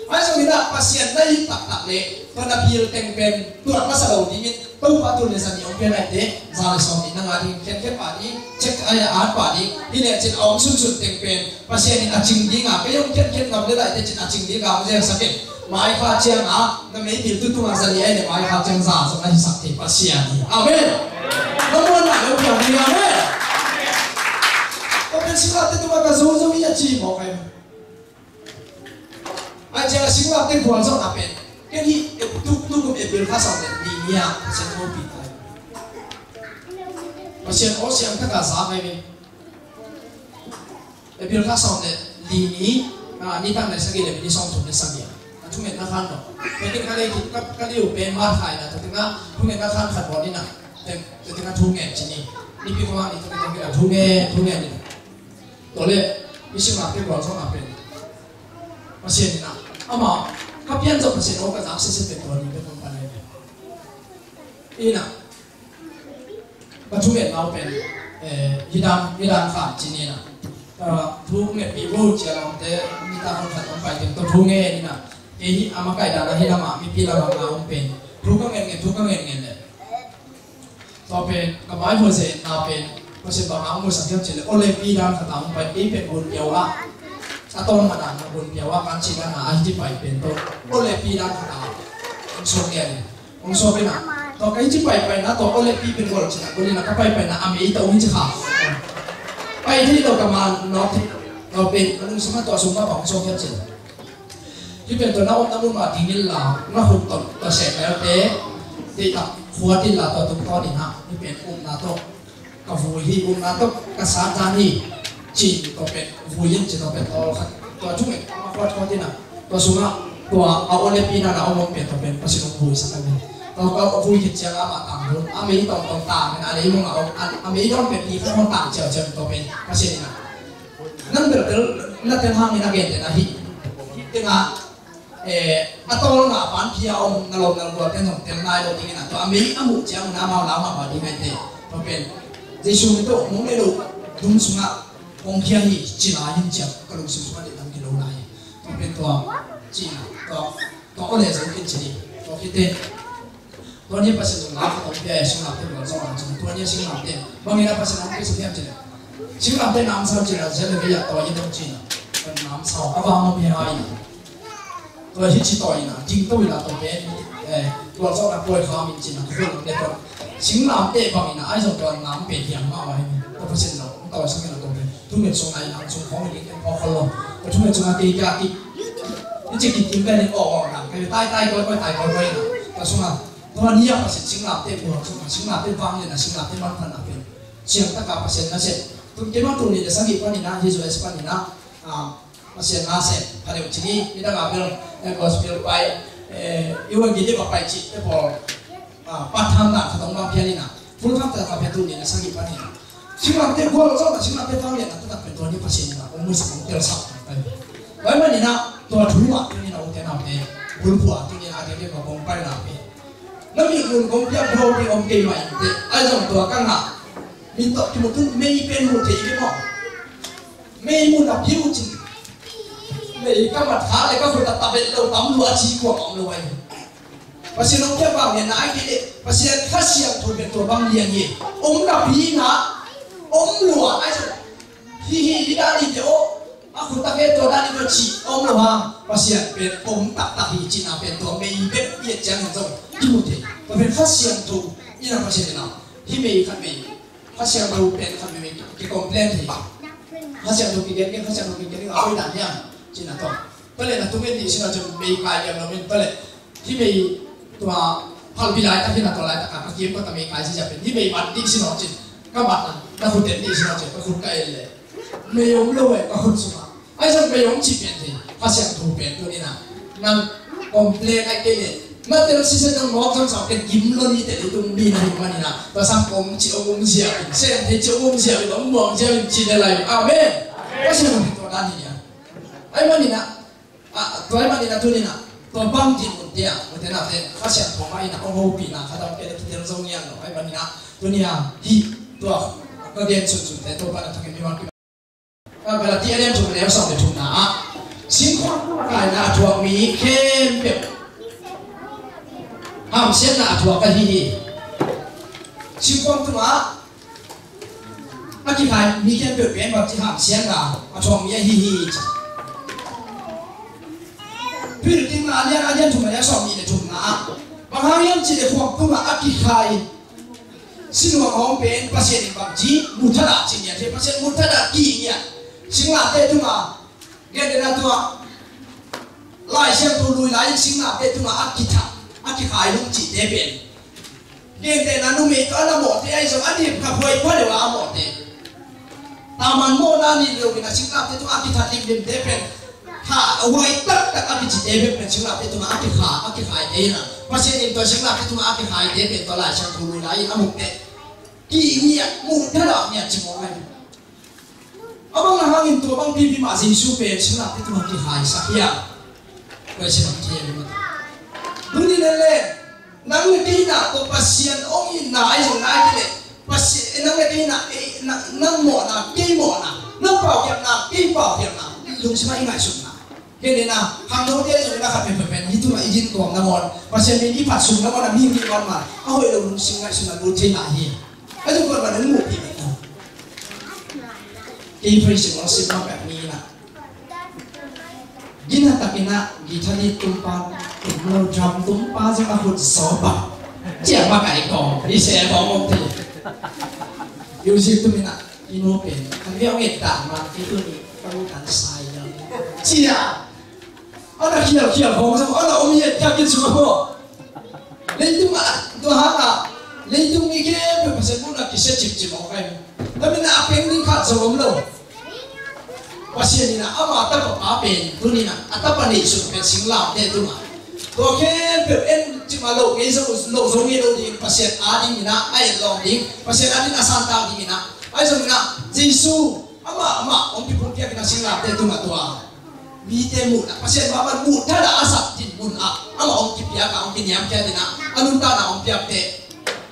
Ahi zongin ah Pasian na it taktak le tua na bil teng pen tuat masa lo dingin Topa tul le zani hong pia naite za le sawm ni na ngah ding, khenkhen pah ding, cek a at pah ding. Hi lecin a hong sunsun teng pen Pasian in a cing ding a, kei hong khenkhen ngam le laite cin a cing ding a hong zelsak in. Mai kha ciang a na mei bil tu tung a zani a hi le mai kha ciang za zong a hisak thei Pasian hi. Amen. Na muan lai lo piang ding. Amen. Ko pen singate tung a ka zo zo hi a ci mawk ai. Ai ciang a singlamteh gualzawhna pen ken hih tuk tuk um April kha sawm le li ni a Pasian hopih ta hi. Pasian aw siang taka za ngai ve. April kha sawm le li ni, a, nitak le sagih le minit sawm thum le sagih a thungetna khan dong. Ken ka lei ka lei uh pen March kha ina, tua tengah thungetna khan khat bawl ina. Tua tengah thungen ci ni. Nipi kong a ni tua tengah thungen thungen ina. Tua le, i singlamteh gualzawhna pen Pasian in ah, amah ka pian zawh Pasian aw ka zak sese pen tua ni pen hong pan ahi ve. Ina, ka thungetna uh pen, eh, hih dan, hih dan kha ci ni ina. Ka thungetpih uh cia lawngte, nitak hong khat hong pai teng tawh thungen ina. Kei hih a makaih dan a hih lamah mipi lamah nga hong pen thu ka ngen ngen, thu ka ngen ngen le Tua pen ka Bible zetna pen Pasian bang hang musak hiam cih leh, aw le pi dan khat a hong pai, ei pen gun piau ah, a tawn man a gun piau ah kan cih dan a, a hih pai pen tawh aw le pi dan khat a hong suak lian in, hong suak in a, tua ka hih pai paina tua aw le pi pen gol cih a, gol in a ka pai paina a mei tawh hong cih kha. Pai thei lo ka man nawk thei lo. Tua pen ka lungsim ah tua sung mah bang hong suak hiam cih leh, hih pen tua na omna mun mah ding inla, na hun tawh tua sehnalte deihtak khuat inla, tua tungtawn in ah hih pen upna tawh ka vui hi, upna tawh ka sat dan hi, ci-in tua pen vui in ci, tua pen tawl khat tua thungen a khuat khuat in ah, tua sungah tua a aw le pi dan a om om pen tua pen Pasian hong vuisak a hi. Tua ka vui khit ciang amah tang hun, a mei tawngtawng tang in a, a leimong a om a, a mei dawn pen pi khat hong tang ciauciau in tua pen Pasian in ah nang belbel na tel hangin a gentehna hih tengah, eh, a tawl ngah pan phi a om na lawm na gual ten zong tel nai lo dingin a, tua a mei a muh ciang un amau lau mahmah ding ahi te. Tua pen Jesu min tawh nong nei lo dum sungah kong khia hi ci lai in ciang ka lungsim sungah deih dang kilo lai hi. Tua pen tua ci-in a, tua, tua aw le zo kin ci ni. Tua khit teh Tua ni Pasian zong la khat hong pia e, singlamteh gualzawhna ci. Tua ni singlamteh bangin a Pasian hong pia sak hiam cih leh, singlamteh namsau cih leh, Jeremiah tua hi dong ci-in a, namsau a vang om hi hai. Tua hi ci tua in a, ding to in a tua pen, eh, gualzawhna puai kham in ci-in a, ka hul lam te tua. Singlamteh bangin a, ai zong tua nam pen hiam mah vai. Tua Pasian zong tua sak in a tua pen. Thunget sung ai nang sung khawng i ding ken phawk khol lo. Ka thunget sung a kei kia ki, i cik ki kim pen in aw aw nang kei tai tai koi koi tai koi koi na. Ka sung a tua ni a Pasian singlamteh buang sung a singlamteh vanglian a singlamteh manphatna pen siang taka Pasian na seh. Tun kei mah tuni le sagih panin a, hi U S panin a, ah, Pasian na seh. Pha deuh cih ni, ni dang a bel, eh, gospel pai, eh, evangelium a pai cih te pawl. Ah, part time dan khat hong vak phial in a, full time tak a pen tuni in a sagih pan in a, singlamteh gualzawhna, singlamteh vangliatna taktak pen tua ni Pasian in a hong musak, hong telsak. Tua ahih manin a tua thu mah tuni in a ute naute bulphuh a tuni in a dingding a kong paina pen na mihmun kong piak bo ding om kei mah in teh, ahi zong tua ka ngah min tawh kimu tun mei pen mu thei hi maw? Mei mu napi uh cin, mei ka mat kha le ka khut a tabet lo tam lua a ci kua om lo ahi. Pasian hong piak vangliatna ahih kei leh Pasian Kha Siangtho pen tua bang lian hi. Om napi in a om lua ahi zong, hi hi hi dan in te aw, a khut a khe tua dan in tua cih om lo hang, Pasian pen om taktak hi cihna pen tua mei bek i et ciangin zong kimu thei. Tua pen Kha Siangtho in a Pasian in a hih mei khat mei Kha Siangtho pen khat veve ki complain hi. Kha Siangtho kigen gen, Kha Siangtho kigen gen a hoih dan hiam cihna tawh. Tua leh na tung en dih sin a cun mei kai liam lo in tua leh hih mei tua phalbi laitak hi na tua laitak a ka kim khat a mei kai si sia pen hih mei mat dih sin aw cin. Ka mat na, na khut en dih sungah ciah, ka khut ka en leh mei om lo eh, ka khut sungah. Ahi zong mei om cih pen thei, Kha Siangtho pen tuni-in ah nang complain ai kei leh, na tel sisen nang mawk zong sa ken gim lo ni teh, leitung mi na hi manin ah, tua sang om cih om om ziau in, sem thei cih om om ziau in, om muang ziau in cih leh lai. Amen. Kha Siangtho pen tua dan hi a. Ahi manin ah, ah, tua ahih manin ah tuni-in ah tua bang dinmun te ah, ute naute, Kha Siangtho mah in ah hong hopihna khat a om kei leh kitel zo ngian lo. Ahih manin ah tuni-a hih tua ka gen sunsunte Topa na thangin mi mah ki-, ah, Galati a lian thum a neu sawm le thumna ah, singkhuam tungah kaina a thuak mi khempeuh, hamsiatna a thuak ahi hi. Singkhuam tungah a kikhai mi khempeuh pen bangci hamsiatna a thuak mi ahi hi, ci. Philippi a lian, a lian thum a neu sawmnih le thumna ah, bang hang hiam cih leh khuam tungah a kikhai sinuam a om pen Pasian in bangci muhthadahna ci ngiat hi, Pasian muhthadahna ki-it ngiat. Singlamteh tungah, gentehna tungah, Lai Siangtho lui lai-in singlamteh tungah a kithat, a kikhai lungcite pen, gentehna numei tawh a na mawhte ahi zong a dip kha huai pha deuh a a mawhte. Taman mawhna ni lo in a singlamteh tungah a kithat limlimte pen, kha huai taktak a kicite pen, pen singlamteh tungah a kikha, a kikhaite in a, Pasian in tua singlamteh tungah a kikhaite pen tua Lai Siangtho lui lai-in a mukte ki-it ngiat, muhthadahna ngiat ci mawk lai. A bang hangin tua bang pipi mah Jesu pen singlamteh tungah kikhaisak hiam? Tua i sim ang thei a lima. Tuni le le, nang le kei in ah tua Pasian hong itna ahi zong nai kei leh, Pasian, nang le kei in ah, eh, nang, nang mawhna, kei mawhna, nang paukhiatna, kei paukhiatna, lungsim ah i ngaihsutna. Kei le na, khangnote zong na khat phenphen, hih tungah i din tuam nangawn, Pasian min i phat sung nangawn a mi hong it nangawn mah, a hoih lo lungsim ngaihsutna lut thei lai hi. A zong kuan mah nang muh kei le na. Kei praise and worship mah pek ni na. Gina takin ah guitar lead tumpa, tum lo drum tumpa zong a khut sawp a. Ciah mah kai kawm, i se kawm om thei. Music tum in ah, i nu pen, kan viau nget dah mah, kei tuni, ka lu kan sai lo. Ciah. A na khialkhial khawng zong, a na om hiat khiat khin sung a maw. Leitung ah, tua hang ah, leitung mi khempeuh Pasian muhna kisia cipcip mawk ai. Tua manin ah a peng ding khat zong om lo. Pasian in ah ama tapa pa pen, tuni in ah a tapa neihsun pen singlamteh tungah, tua khempeuh en cip mah lo ngei zo, lo zo ngei lo ding, Pasian ading in ah a etlawm ding, Pasian ading a santak ding in ah, ahi zongin ah Jesu amah, amah hong kipumpiak in ah singlamteh tungah tua mite muhna, Pasian mah man muhthadahna a sak dinmun ah amah hong kipiak a, hong kiniamkhiat in ah a nuntakna hong piak teh,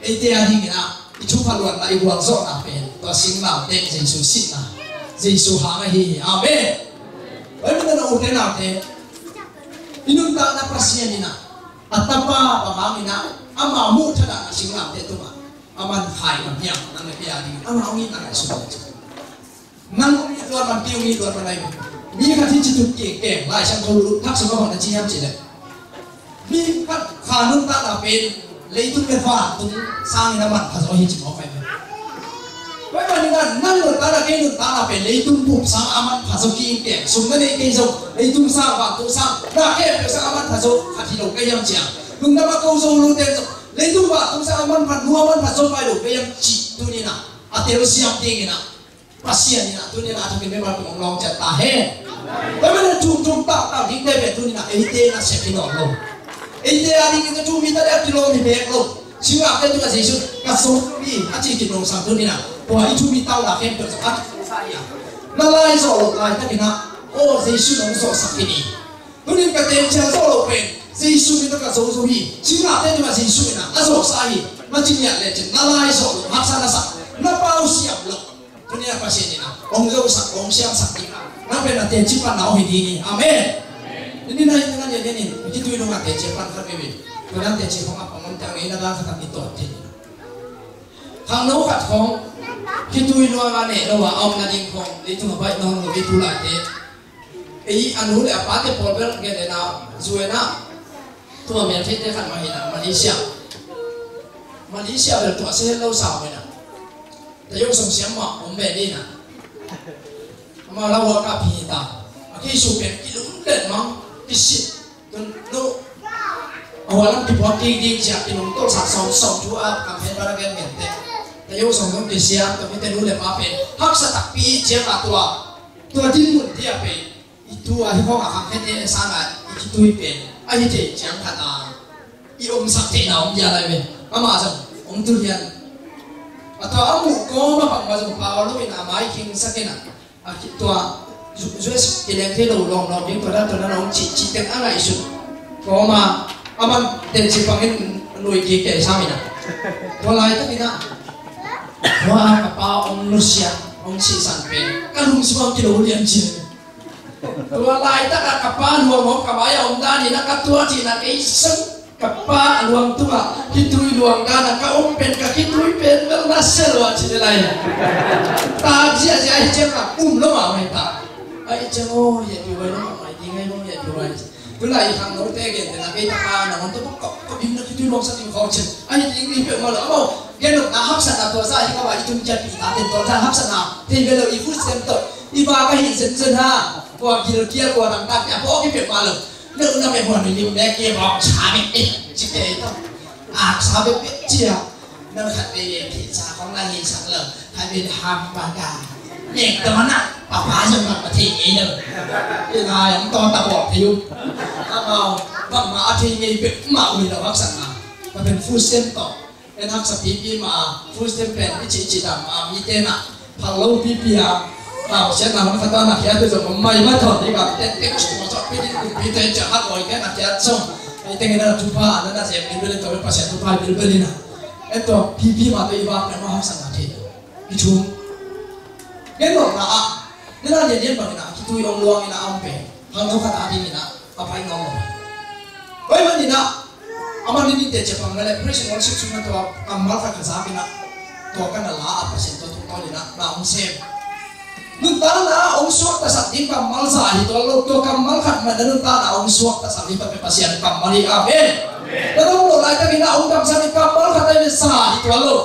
eite ading in ah i thupha luanna, i gualzawhna pen tua singlamteh, Jesu sihna, Jesu hang ahi hi. Amen. Tua ahih manin ah ute naute, i nuntakna Pasian in ah a tapa bang hangin ah ama muhthadahna singlamteh tungah a man khai ngam hiam? Nang le kei ading in amah hong itna ngaihsun. Nang hong it luat man, kei hong it luat man ahi. Mi khat hi ci tuk kik keng, Lai Siangtho lu thak sung a bang na ci hiam cih leh, mi khat kha nuntakna pen leitung le vantung sangin a manpha zaw hi ci mawk ai. Tua ahih manin ah nang nuntakna, kei nuntakna pen leitung bup sang a manpha zaw kik keng. Sum na nei kei zong leitung sang, vantung sang, na khempeuh sang a manpha zaw khat hi lo ka hiam ci a. Lungdam a ko Zolute zong leitung vantung sang a manpha, nu a manpha zaw pai lo ka hiam cih tuni in ah a telsiam dingin ah Pasian in ah tuni in ah a thakin mimal kim hong lawng ciat ta hen. Tua manin ah tumtum tautau dingte pen tuni in ah eite nasep hi nawn lo. Eite adingin ah tu mi ta deuh kilawm hi bek lo. Singlamteh tungah Jesu ka zo hi a ci khin nong sang tuni in ah tua i thu mi tauna khempeuh zong a kizawhsa hi a. Na lai zawh loh laitakin ah, aw, Jesu in hong zawhsak hi ni. Tuni in ka teel ciang zawh loh pen Jesu min tawh ka zo zo hi. Singlamteh tungah Jesu in ah a zawhsa hi. Na ci ngiat lecin na lai zawh loh, haksa na sak, na pau siam loh. Tuni a Pasian in ah hong zosak, hong siamsak ding a, nang pen a teci panna hong hi ding hi. Amen. Tuni na hi na ngan lian in, i khitui nung a teci pan khat veve. Tua dan teci khong a pang om tang ei na dan khat a kituat thei. Khangno khat khong khitui nung a neh lo a om nading khong, leitung a baih nawn lo i tu laite. Ei a nu le a pate pawl bel gen le na, zu e na. Tua mel theite khat mah hi na, Malaysia. Malaysia bel tua se lo sa mah hi na. Tayo song siam mah om ve ni na. Ama la wa ka phi ta. A ki su pen kilum let mang, kisit. Tun no. A wa lam ki pua ki ding sia kilum tol sa song song tu a ka phen ba la gen gen te. Ei uh song zong kisiam, tua mite nu le pa pen haksa takpi ciang a tua, tua dinmun dia pen i tu a hi khawng a khangkhiate sangin i kitui pen a hi thei ciang khat a i omsak theihna om dia lai ve. Amah zong hong tu lian a, tua a muh kawm a bangmah zong pau lo in a mai khingsak in a, a ki, tua zu, zu kileng thei lo lawm lawm ding tua dan tua dan a hong cih cih teng a ngaihsut kawm a, a man tel cih bangin nui kik kei sam in a, tua laitakin a, tua ka pa hong nusia hong sihsan pen ka lungsim ah kilo lian cin. Tua laitak a ka pa luang hong ka mai a om dan in a ka tuat in a kei sung ka pa a luang tungah kitui luang dan a ka om pen ka kitui pen bel na sia lua ci ni lai. Tak ziahziah hi ciang a um lo mah mai ta. Ai ciang aw hiah piu ai lo mah mai ding ai lo hiah piu ai. Tulai khangnote gentehna kei tapa nangawn tawh kop kop in na kitui luangsak ding khawng cin. Ahi ding hi peuhmah lo amau gen nopna haksatna tua zah hi kawah i tung kiatpih ta ten tua zah haksatna thei ve lo i fut sem tawh i va ka hih zenzen ha. Kua gilkial kua dangtak pia pawh hi peuhmah lo. Neu na meh huan i lim mek i bawng sa meh eh ci kei tawh. Aksa bekbek cia. Nang khat vei vei pizza khong la ngei sak lo. Khat vei ham baga. Nek ta mana papa zong bang ka thei ngei lo. I ngai ang taw ta bawk thei uh. Amau bangmah a thei ngei bek mah uh hi lo haksatna. Ka pen food stamp tawh en haksa pipi mah a food stamp pen i cihcih dam a mite na phal lo pipi a. Tau siatna hong khat a na khiat uh zong om mai ma thawn ding a ten tek sung a sawt pi ding kumpi te ciah hak awi te na khiat zong. Ei tengin a thupha a na na zem bilbel in tawh Pasian thupha bilbel in a. En tawh pipi mah tawh i vak peuhmah haksatna thei lo. I thum. Gen nopna ah, nena lianlian bangin ah kitui hong luang in ah a om pen khangno khat a dingin ah a pai nuam lo. Pai man in ah a man in in teh cia pang na leh praise and worship sung na tua kammal khat ka zak in ah tua ka na la a Pasian tua tungtawn in ah na hong sem. Nuntakna hong suaktasak ding kammal za hi tuan lo, tua kammal khat man na nuntakna hong suaktasak ding tua pen Pasian kammal hi. Amen. Na dong lo laitakin ah hong damsak ding kammal khat a hi pen za hi tuan lo.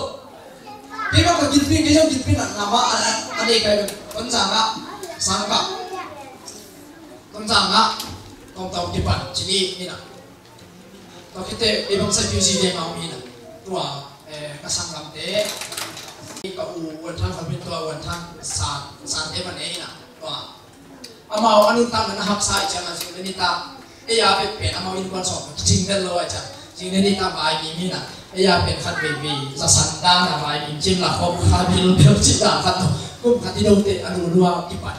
Kei bang ka gilpi, kei zong gilpi na ngam a, a, a nei kai bang. Tonzang ah, sangkah. Tonzang ah, tongtong kipan, cini, ina. Tua khit teh, kei bang sa P U C de ma umi na. Tua, eh, ka sanggamte. Ka u, uan thang, ka pin tua, uan thang, san, san te man e ina. Tua. Amau a nuntakna na haksa i ciangin zing le nitak ei a pek pen amau innkuan sawm kicing vel lo a ciang zing le nitak vaimim hi na. Ei a pen khat veivei zasan dan a vaimim cim la khawm kha bilbel cih dan khat tawh kum khat i dote a lulua kipan.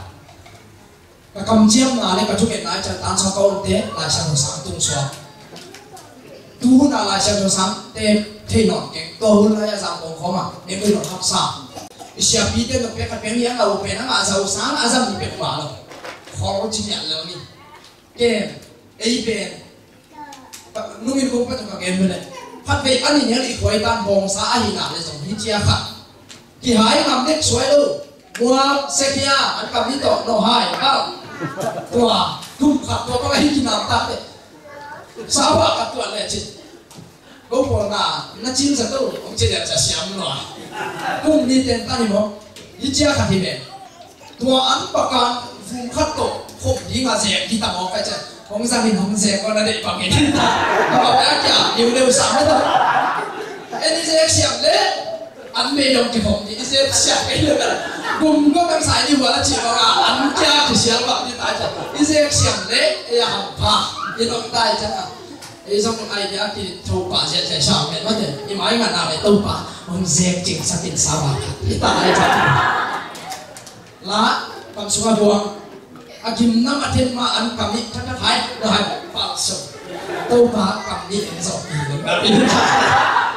Ka kamciamna le ka thungetna i ciang tansawk ka omte Lai Siangtho sang tung suak. Tu hun a Lai Siangtho sang te thei nawn keng. Tua hun lai a zang kong khawm a ne koi nawn haksa. I siapi te nong pek khat pek ni a ngah uh pen a ngah zau sang a zam ni pek ma lo. Khol ci nial lo ni. Kem ei pen nungin kong pek ka kem le. Khat vei a ni nial i khuai tan bawngsa a hi na le zong hi cia khat. Kihai ngam dek suai lo. Muak sekia an kam ni tawh no hai bal. Tua tum khat tua bang a hi kinam tak te. Sapa ka tuan le cin. Ko pawl na na cin sa to ong cin ya ca siam lo. Kum ni ten ta ni mo. Hi cia khat hi be. Tua an pakan vum khat to khop ding a zek hi ta mo ka ca. Hong zang in hong zek ko na dei bang in ta. Ka ba ka kia niu neu sa me ta. Eni zek siam le. An mei dong kikhop ni i zek siak kei lo. Gum gum kan sai ni wala ci bang a an kia kisial bang ni tai ca. I zek siam le ei a ham pha i nong tai ca. Ei zong idea ki Topa zek zek sa men ma te i mai nga na le Topa hong zek cing sakin sa ba khat i tai ca. La kam sunga buang. A gimnam a then ma an kam ih thathat hai na hai palso. Topa kam nih en zawh pi lo.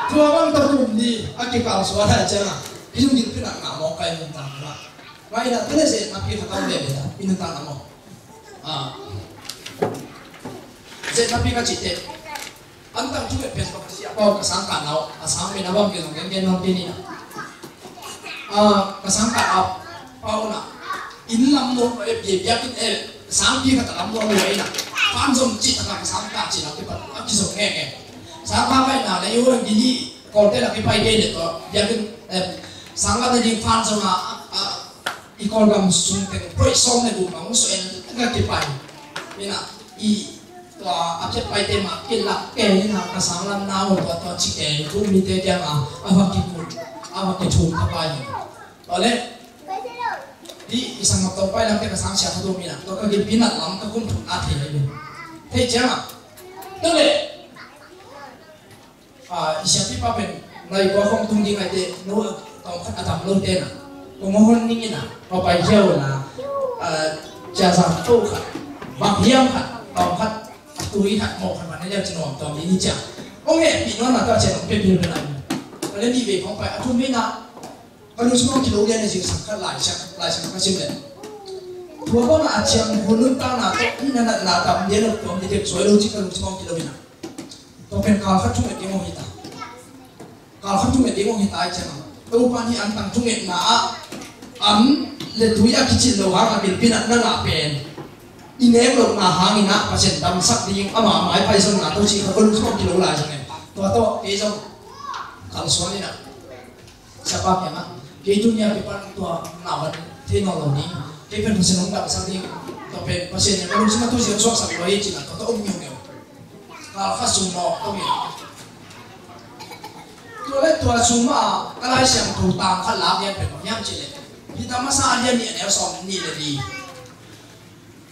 Tua bang ta kum ni a kipalso a thai ciang a i lungdil pinah ngah mawk kai nuntak na. Ngai na tene zet na pi khat a om ve ve ta i nuntak na maw. Zet na pi ka cih teh. An tang thu pen pa ka siapa uh ka sang kah nau a sang pen a bang ke zong gen gen nau ke ni na. Ka sang kah a pau na inn lam no e bia bia kin e sang pi ka ta lam no e na. Pan zong ci ta ka sang kah ci na ke pa a ki zong nge nge. Sang pa kai na le yo lang gili ko te la ke pai ke le to bia kin sang ka na ding pan zong a a I Kawlgam sung teng proih sawm le guk bang uh suah in a kipai. Ina i tua a phiat paite mah kilak ke ina ka sanglam nau tua tua ci ke tu mite kiangah a va kikul. ama kithum kha pai hi. Tua leh hih i sang ngap tawng pai lam te ka sang sia kha tum hi na, tua ka gilpi nat lam ka kum thum na thei hi. Thei ciang a, tua leh a, i siapipa pen nai kua khong tung ding aite, no tawm khat a dam lo te na, kong hon ning ina, pa pai hiau na, a, cia zam to khat, bak hiam khat, tawm khat, a tui khat, mawh khat, man a liau ci nuam tawm ding hi cia. Ong he pi no na ta cia nong pe bil na. Ale ni ve kong pai a thum hi na, ka lungsim ong kilo lian a zing sang khat lai sang, lai sang ka sim le. Tua bang a ciang hun nun ta na to, i na na na tam lian lo tawm di tek suai lo ci ka lungsim ong kilo hi na. Tua pen kal khat thunget ding aw hi ta. Kal khat thunget ding aw hi ta i ciang a. Topa nih an tang thungetna ah an le tui a kicin lo hang a bilpi nat na ngah pen i nek lohna hangin ah Pasian damsak ding ama mai pai zong na to ci kha ko lung zong kilo lai zong e. Tua tawh kei zong kalsuan in ah siapa kiangah kei tu nia kipan tua nawan thei nawn lo ding, kei pen Pasian hong damsak ding, tua pen Pasian nia ka lungsim a tu ziau suaksak lo hi cin ah tua tawh om ngiungeu. Kal khat sung mawk tawh hi. Tua le tua sung mah ka Lai Siangtho tang khat lak lian pen bang hiam cih leh Peter masa a lian nih a neu sawm nih le li.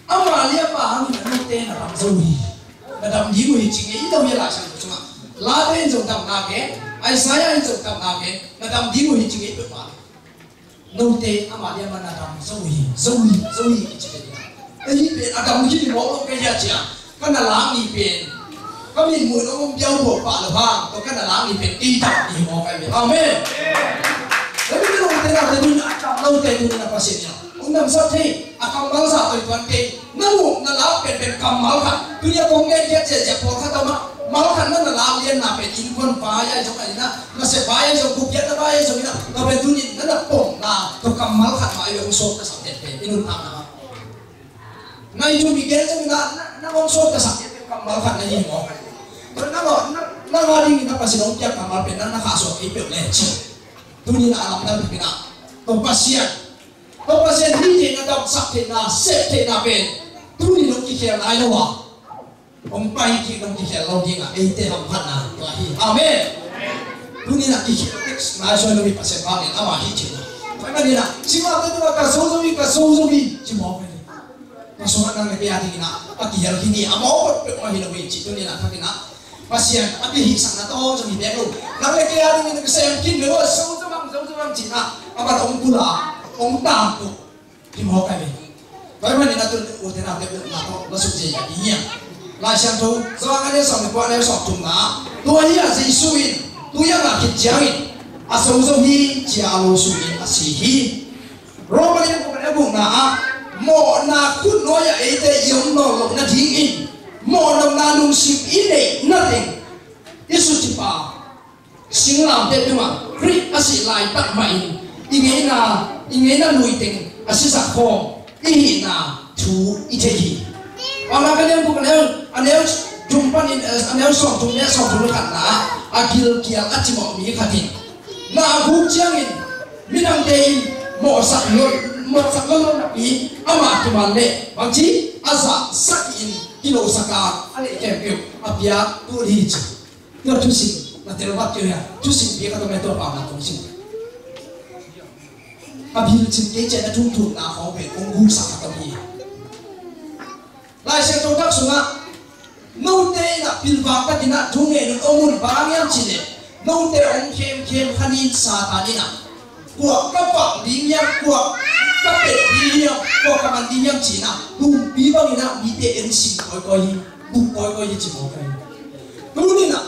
Ama lianpa hangin a note na dam zo hi. Na dam ding uh hi cing e, i lo hi a Lai Siangtho sungah. Late in zong dam nak e, Isaiah in zong dam nak e, na dam ding uh hi cing e, i peuhmah. Note ama lianpa na dam zo hi, zo hi, zo hi, i ci pen. Ei pen a dam hi mawk lo ka hia cia, ka na lak ni pen. Ka min muh nong om piau buak pah lo hang, tua ka na lak ni pen, ei dam ni mawk ka hi. Amen. Ei pen note na te dun a dam note dun na Pasian nia. Ong damsak thei, a kammal zah toi tuan kei. Na muh na lak penpen kammal khat. Tuni a kong gen khiat ziahziah pawlkhat a om a, mal khat na na lak lianna pen innkuan vai ahi zong ahi na, nasep vai ahi zong, kupiatna vai ahi zong hi na, tua pen tuni na na pomna tua kammal khat mah ahi ve, hong sawt ka sak penpen i nuntakna mah. Na i tumi gen zong hi na, na, na hong sawt ka sak penpen kammal khat na hi mawk. Na, na, na, na nga ding hi na Pasian hong piak kammal pen na, na khahsuah kei peuh le ci. Tuni na a lamdang hi na, tua Pasian Tua Pasian hih theihna, damsak theihna, sep theihna pen tuni nong kikhel nai lo a, hong pai kik nong kikhel lo ding a, eite hamphatna tua hi. Amen. Tuni na kikhel tek nai suai lo hi Pasian bangin ama hih theihna. Pai manin a, singapte tungah ka zo zo hi, ka zo zo hi ci mawk hi. Ka sungah nang le kei a dingin a, a kihel hi ni, a mawk peuhmah hi lo hi ci tuni na thakin a Pasian a kihihsakna tawh zong hi bek lo. Nang le kei a dingin ka sem khin lo a, zo zo bang, zo zo bang cihna a man hong pula, hong tangtuk hi mawk a hi. Tua ahih manin a tun ute naute upna tawh la suk zia hi a ding hiam? Lai Siangtho Johan a neu sawm le kua, a neu sawm thumna, tua hi a Jesu in tui a ngah khit ciangin a zo zo hi ci a, a lo sungin a si hi. Roma lian guk a neu gukna ah mawhna khut nuai-ah eite i om nawn loh nadingin mawhna lungsim i neih na teng i sucipa singlamteh tungah Khrih a sih laitak mahin i ngeina, i ngeina lui teng a sisak khawm i hihna thu i thei hi. Roma lian guk a neu, a neu thum panin, a neu sawm thum le sawm thum le khatna ah a gilkial a cimawh mi khat in na a guk ciangin midangte in mawhsak lo, mawhsak lo lo napi amah kiman leh bangci a zahsak in kilosak a, a neih khempeuh a piak tul hi ci. Tua thusim na telvat kei uh hia? Thusim piak a tom le tua pau na kong sim. Ka bil cin kei ciah na thumthumna khawng pen kong guksak a tom hi. Lai Siangtho thak sungah note in ah pilvang takin ah thu ngen un om un, bang hang hiam cih leh note hong khemkhem kha ni in Satan in ah kua ka pang ding hiam, kua ka pet ding hiam, kua ka man ding hiam ci-in ah humpi bangin ah mite en sim kawikawi hi, buk kawikawi hi ci mawk hi. Tuni-in ah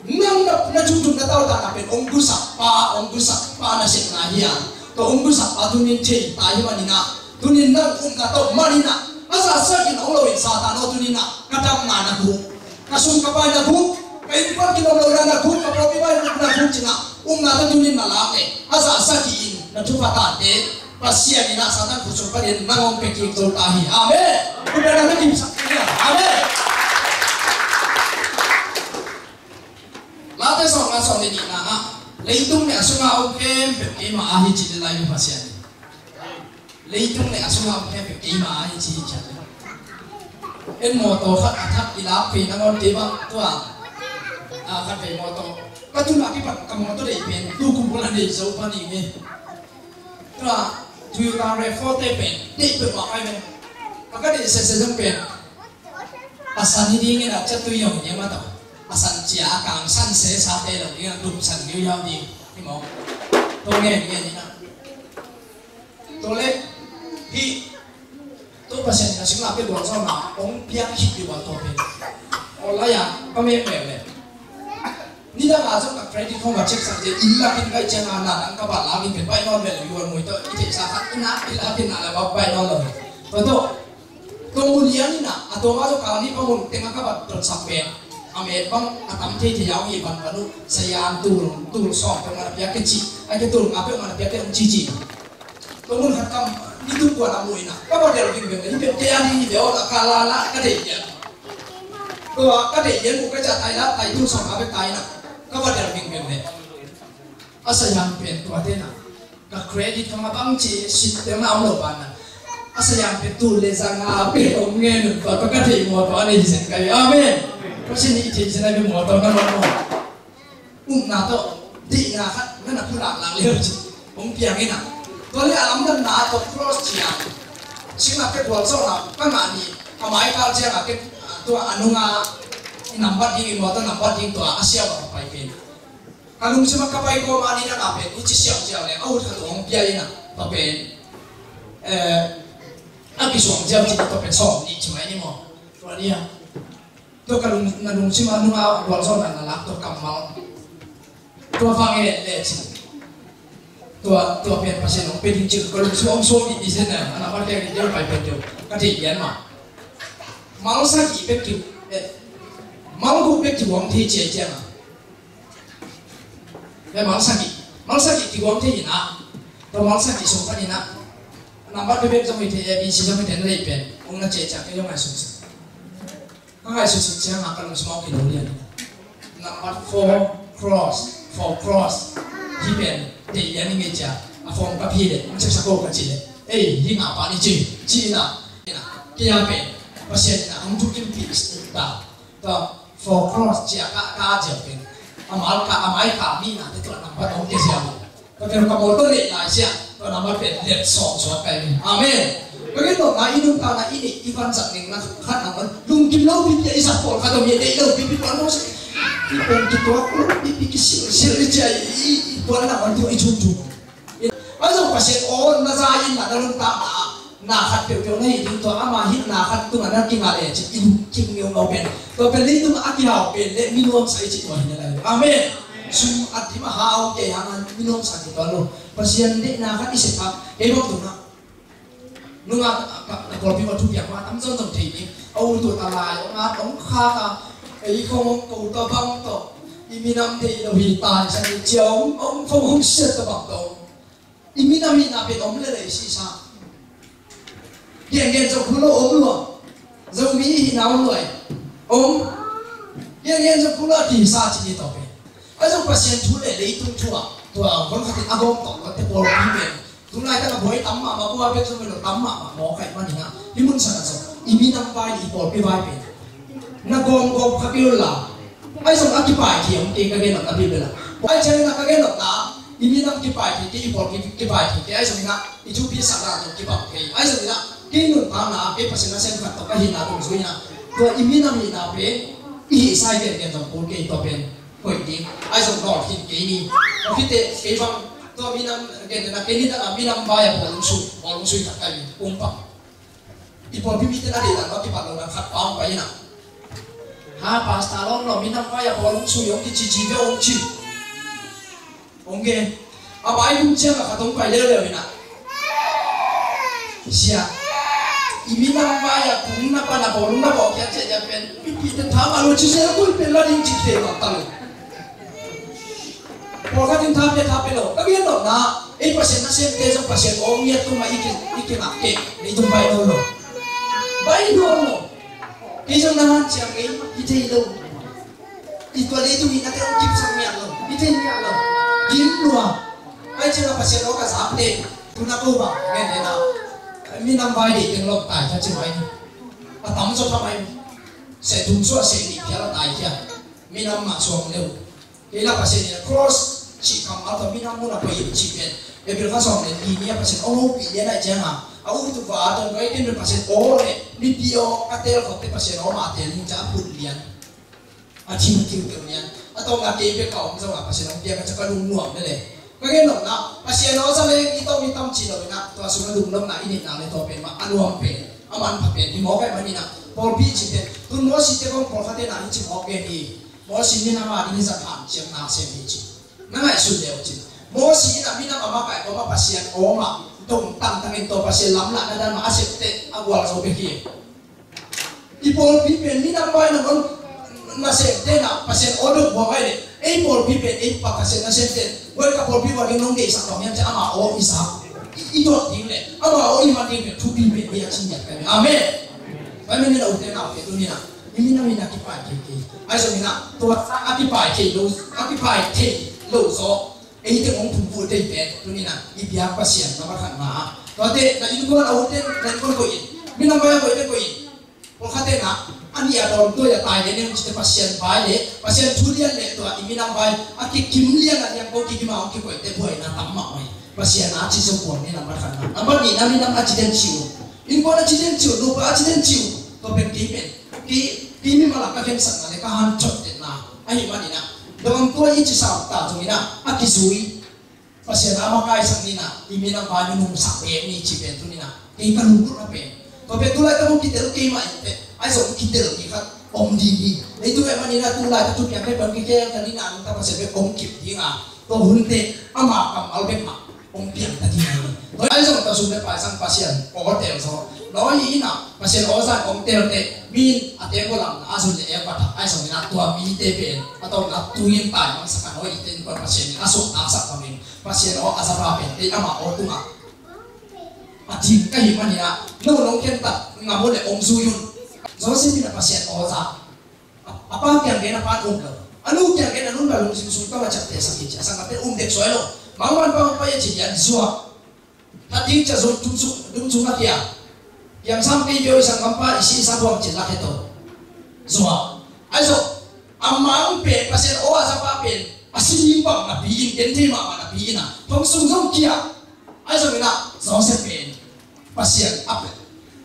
nang na, na thumthumna tawh tana pen hong gusak pa, hong gusak pa nasepna hi a, tua hong gusak pa tuni-in thei ta hi manin ah tuni-in nang upna tawh manin ah a zahsak in hong lo in Satan aw, tuni-in ah ka damna na guk, ka sum ka pai na guk, ka innkuan kilawm lohna na guk, ka pawlpi pai na guk ci-in ah upna tawh tuni-in na lak leh a zahsak in na thupha tante Pasian in ah Satan khut sung panin nang hong pia kik zo ta hi. Amen. Upna na guk sak hi a. Amen. Late sawm nga sawm le nihna ah leitung le a sunga om khempeuh keima a hi ci le lai hi Pasian. Leitung le a sunga om khempeuh keima a hi ci hi ciat le. En mawtaw khat a thak i lak phei nangawn kei bang tua a khat vei mawtaw Ka tun a kipan ka mawtaw deih pen tu kum bula deih zo pan ing e. Tua Toyota RAV four te pen deih peuhmah ai ven. Ka ka deih sese zong pen a san hi ding in a, cia tui zong hi ding mah tawh. A san cia a kang san sesate lo ding a, dum san liuliau ding hi maw. Tua ngen ngen in a. Tua leh hih tu Pasian in a singlamteh gualzawhna hong piang khit ding uh a, tua pen aw lai-a ka mem mem leh. Nidang a zong ka credit hong va check sak ding, inn lak in ka hih ciang a, na dang ka bat lak in pen baih nawn ve lo, yuan mui tawh i theihsa khat in a, i lak in a, la baih nawn lo. Tua tawh tua mu lian in a, a tua ma zong kal nih bang mun teng a ka bat dot sak pen a met bang a tam thei thei a hong hi van van uh, sayan tul, tul sawm peuhmah na piak ke cih, a ke tul nga peuhmah na piak ke hong ci ci. Tua mun khat kam ni tuk kuan a mu in a, ka va del vingveng le, hih pen kei a ding hi ve aw, a ka la la ka deih lian. Tua ka deih lian mu ka ca tai la, tai tul sawm a bek tai in a, ka va del vingveng le. A sayang pen tuate na, ka credit ka ma bang ci sit te na om lo ban na. A sayang pen tul le za nga pen om ngen un, tua ka ka deih mawtaw a nei hi zen ka hi. Amen. Ka sin i thei zen a hi mawtaw na mawtaw. Upna tawh deihna khat na na pulak lak leu ci hong piang in a. Tua le a lamdanna tawh cross ci a, singlamteh gualzawhna ka ngah ni, a mai kal ciang a ke, tua a nunga i nambat ding, i mawtaw nambat ding tua a sia bang pai pen. Ka lungsim a ka pai kawm a ni na ka pen i ci siau siau le a ut khat hong pia in a, tua pen, eh, a kisuang siau ci tua pen sawm ni ci mai ni maw. Tua ni a. Tua ka lung, na lungsim a nunga gualzawhna na lak tua kammal. Tua vang e le ci. Tua, tua pen Pasian hong pe ding ci ka lungsim hong suak dih dih sen na, a na mat kek dih dih pai pen dih. Ka thei lian ma. Mal sagih bek ki, eh, mal guk bek ki buang thei cia ciang a. Tua mal sagih, mal sagih ki buang thei in a. Tua mal sagih sung pan in a. Nambat bek bek zong i thei, A B C zong i thei na lei pen. Hong na cia ciang ke zong ai sung sa. Ka ngaihsut sut ciang a ka lungsim ah kilo lian. Nambat four cross, four cross. Hih pen deih lian i ngei cia. A form ka phi leh hong ceksak ko ka ci leh, ei, hih ngah pah ni ci, ci na. Kei a pen Pasian in a hong thukimpih ta. Tua four cross cia ka, ka ziau pen. A mal ka, a mai ka mi na te tua nambat hong ke ziau. Ka pen ka mawtaw leh lai sia, tua nambat pen let sawm suak kai ni. Amen. Ka gen nopna i nuntakna i neih i vansak ningna khat na man lungkim lo pipi a i sak pawl khat om hi, deih lo pipi pawl lo sia. I pawng kituak lo pipi kisilsil i cia i, i, i puan na man tu i chum chum. Ai zong Pasian aw na za in na, na nuntakna na khat peuhpeuh na hi ding tua ama hihna khat tungah na kingah leh cih i lungkim ngeungau pen. Tua pen leitung a kihau pen le mi nuamsa i cih tua hi na lai. Amen. Sum a dim a hau kei hang an mi nuamsa kei tua lo. Pasian deihna khat i sep a kei bawk tungah. Nungak a, a, a pawlpi ma thupiak ma tam zong zong thei ding. A u tu ta lai, ong at ong khak a, ei khong ong ko ta bang tawh. I minam thei lo hi ta, i san i cia ong, ong khong ong siat ta bang tawh. I minam hihna pen om lel ei sisa. Gengen zong khu lo om lua. Zomi hihna om lua ei. Om. Gengen zong khu lo a kisa ci ni tawh pen. A zong Pasian thu le leitung thu ah. Tua hong khatin a gawm tawh lo te pawlpi pen. Tulai tak a buai tam mahmah, buai bek zong lo tam mahmah mawk ai manin ah. Hih mun san ah zong. I minam vai le i pawlpi vai pen. Na gawm gawm kha kei un la. Ai zong a kipai thei om kei ka gen nopna pi bel a. Ai ciangin a ka gen nopna, i minam kipai thei kei, i pawl ki, kipai thei kei, ai zongin a, i thupi sak dan zong kibang thei. Ai zongin a, kei nuntakna, kei Pasian nasem khat tawh ka hihna dong zui in a. Tua i minam hihna pen, i hihsa i gen gen zong kul kei tua pen. Hoih ding. Ai zong nawl khin kei ni. Tua khit teh, kei bang, tua minam, gen na kei ni tak a minam vai a pawl hong sui, pawl hong sui tak kai ni, pumpak. I pawlpi mite na deihdan lo kipat lo na khat pa hong pai in a. Ha, pastor lo lo, minam vai a pawl hong sui hong kici ci ve hong ci. Hong gen. A bai kum ciang a khat hong pai leuleu in a. Sia. I minam vai a kum na pan a pawl hong na bawh kiat ciah ciah pen. Mipite tha mah lo ci sia kul pen la ding ci thei lo ta lo. Pawlkhat in tha pia, tha pia lo. Ka gen nopna, ei Pasian nasemte zong Pasian aw ngiat tuma i ki, i kingak kei. Leitung bai nawn lo. Bai nawn lo. Kei zong na hanciam kei, i thei lo. I tua leitung i na te ong kipsak ngiat lo. I thei ngiat lo. Dim lua. Ai ciang a Pasian aw ka zak te. Tuna ko bang, ngen ngen a. Minam vai dei teng lo tai kha ci mai. A tam zaw kha mai. Seh thum suah seh nih phial a tai khia. Minam mah suang leu. Kei la Pasian in a cross cih kammal tawh minam mun a poi in cih pen April kha sawm le li ni a Pasian hong hopih lian ahih ciangin a ut uh va a tawng kai ken pen Pasian aw le mipi aw a teel khawmte Pasian aw mah a teel ding ciang a phut lian. A thim a thim teuh lian a tawng a kei bek ka om zong a Pasian hong piak a ciang ka lungnuam lel e. Ka gen nopna Pasian aw za leng i tawm i tam ci lo in a tua sung a lungnopna i neihna le tua pen mah a nuam pen a manpha pen hi mawk ahih manin a pawlpi cih pen tun Mosi te kong pawlkhatte na hi ci mawk gen hi. Mosi minam a ding hi zat hanciamna sem hi ci. Na ngaihsun le uh cin. Mosi in a minam a makaih kawm a Pasian aw mah dong tangtang in tawh Pasian lamlahna dan mah a septe a gualzo bek hi. I pawlpi pen minam vai nangawn nasemte na Pasian aw dong buang ai le ei pawlpi pen ei pa Pasian nasemte guai ka pawlpi buang ding nong deihsak tawh hiam ci ama aw i sak i duak ding le ama aw i man ding pen thupi pen ei a cin ngiat kai. Amen. Pai min in a ute na ute tu ni na. I minam in a kipai kei kei. Ai zong in a tua sang a kipai kei lo a kipai kei lo zaw. Eite hong phungphun tei pen tuni na i biak Pasian na makhatna. Tuate na innkuan a ute na innkuan koih in. Minam vai a koih te koih in. Pawlkhatte na a nih a dawn tuai a tai le neng cite Pasian vai le Pasian thu lian le tua i minam vai a kikim lian a liang ko kikim a hong kikoih te buaina tam mah mai. Pasian a ci zong puang ni nambat khatna. Nambat nihna minam a ci den ci uh. Innkuan a ci den ci uh, nupa a ci den ci uh. Tua pen kei pen kei kei mimal a ka khensatna le ka hancot denna. Ahih manin a dawng tua i ci sa ta zongin a a kizui Pasian a makaisak ni na i minam vai nunungsak pek ni ci pen tu ni na kei ka lungkutna pen. Tua pen tu laitak hong kitel kei mah in teh ai zong kitel ni khat om ding hi. Ei tu ahih manin a tu laitak tu piang pek pen kikel ka ni na nungta Pasian pek om kip ding a tua hunte ama kammal pek mah om piang ta ding a hi. Tua ai zong tua sung pek pai sang Pasian aw tel zaw. Nawi in a Pasian aw zan om tel teh mi in a teng ko lam na a zun le ek bat a ai zong in a tua mite pen a tawh na tu in tai mang sak a nawi in ten ko Pasian in a suak tak sak bangin Pasian aw a zapa pen tei ama aw tungah a ding ka hih manin a no nong khentat ngam uh le om zui un. Joseph in a Pasian aw za a pa kiang gen a pan um lo a nu kiang gen a nun ba lungsim sung tawh a ciaptehsak hi ci a sanggamte um dek suai lo. Mangman pa hong pai a ci lian zuak. That ding cia zong tung sung dum sung a kia. Kiang sam kei pio i sanggampa i si i sa buang cin lak he to. Zuak. Ai zong a mang pen Pasian aw a zapa pen a si ding bang napi in gen thei mahmah napi in a thong sung zong kia. Ai zong in a Joseph pen Pasian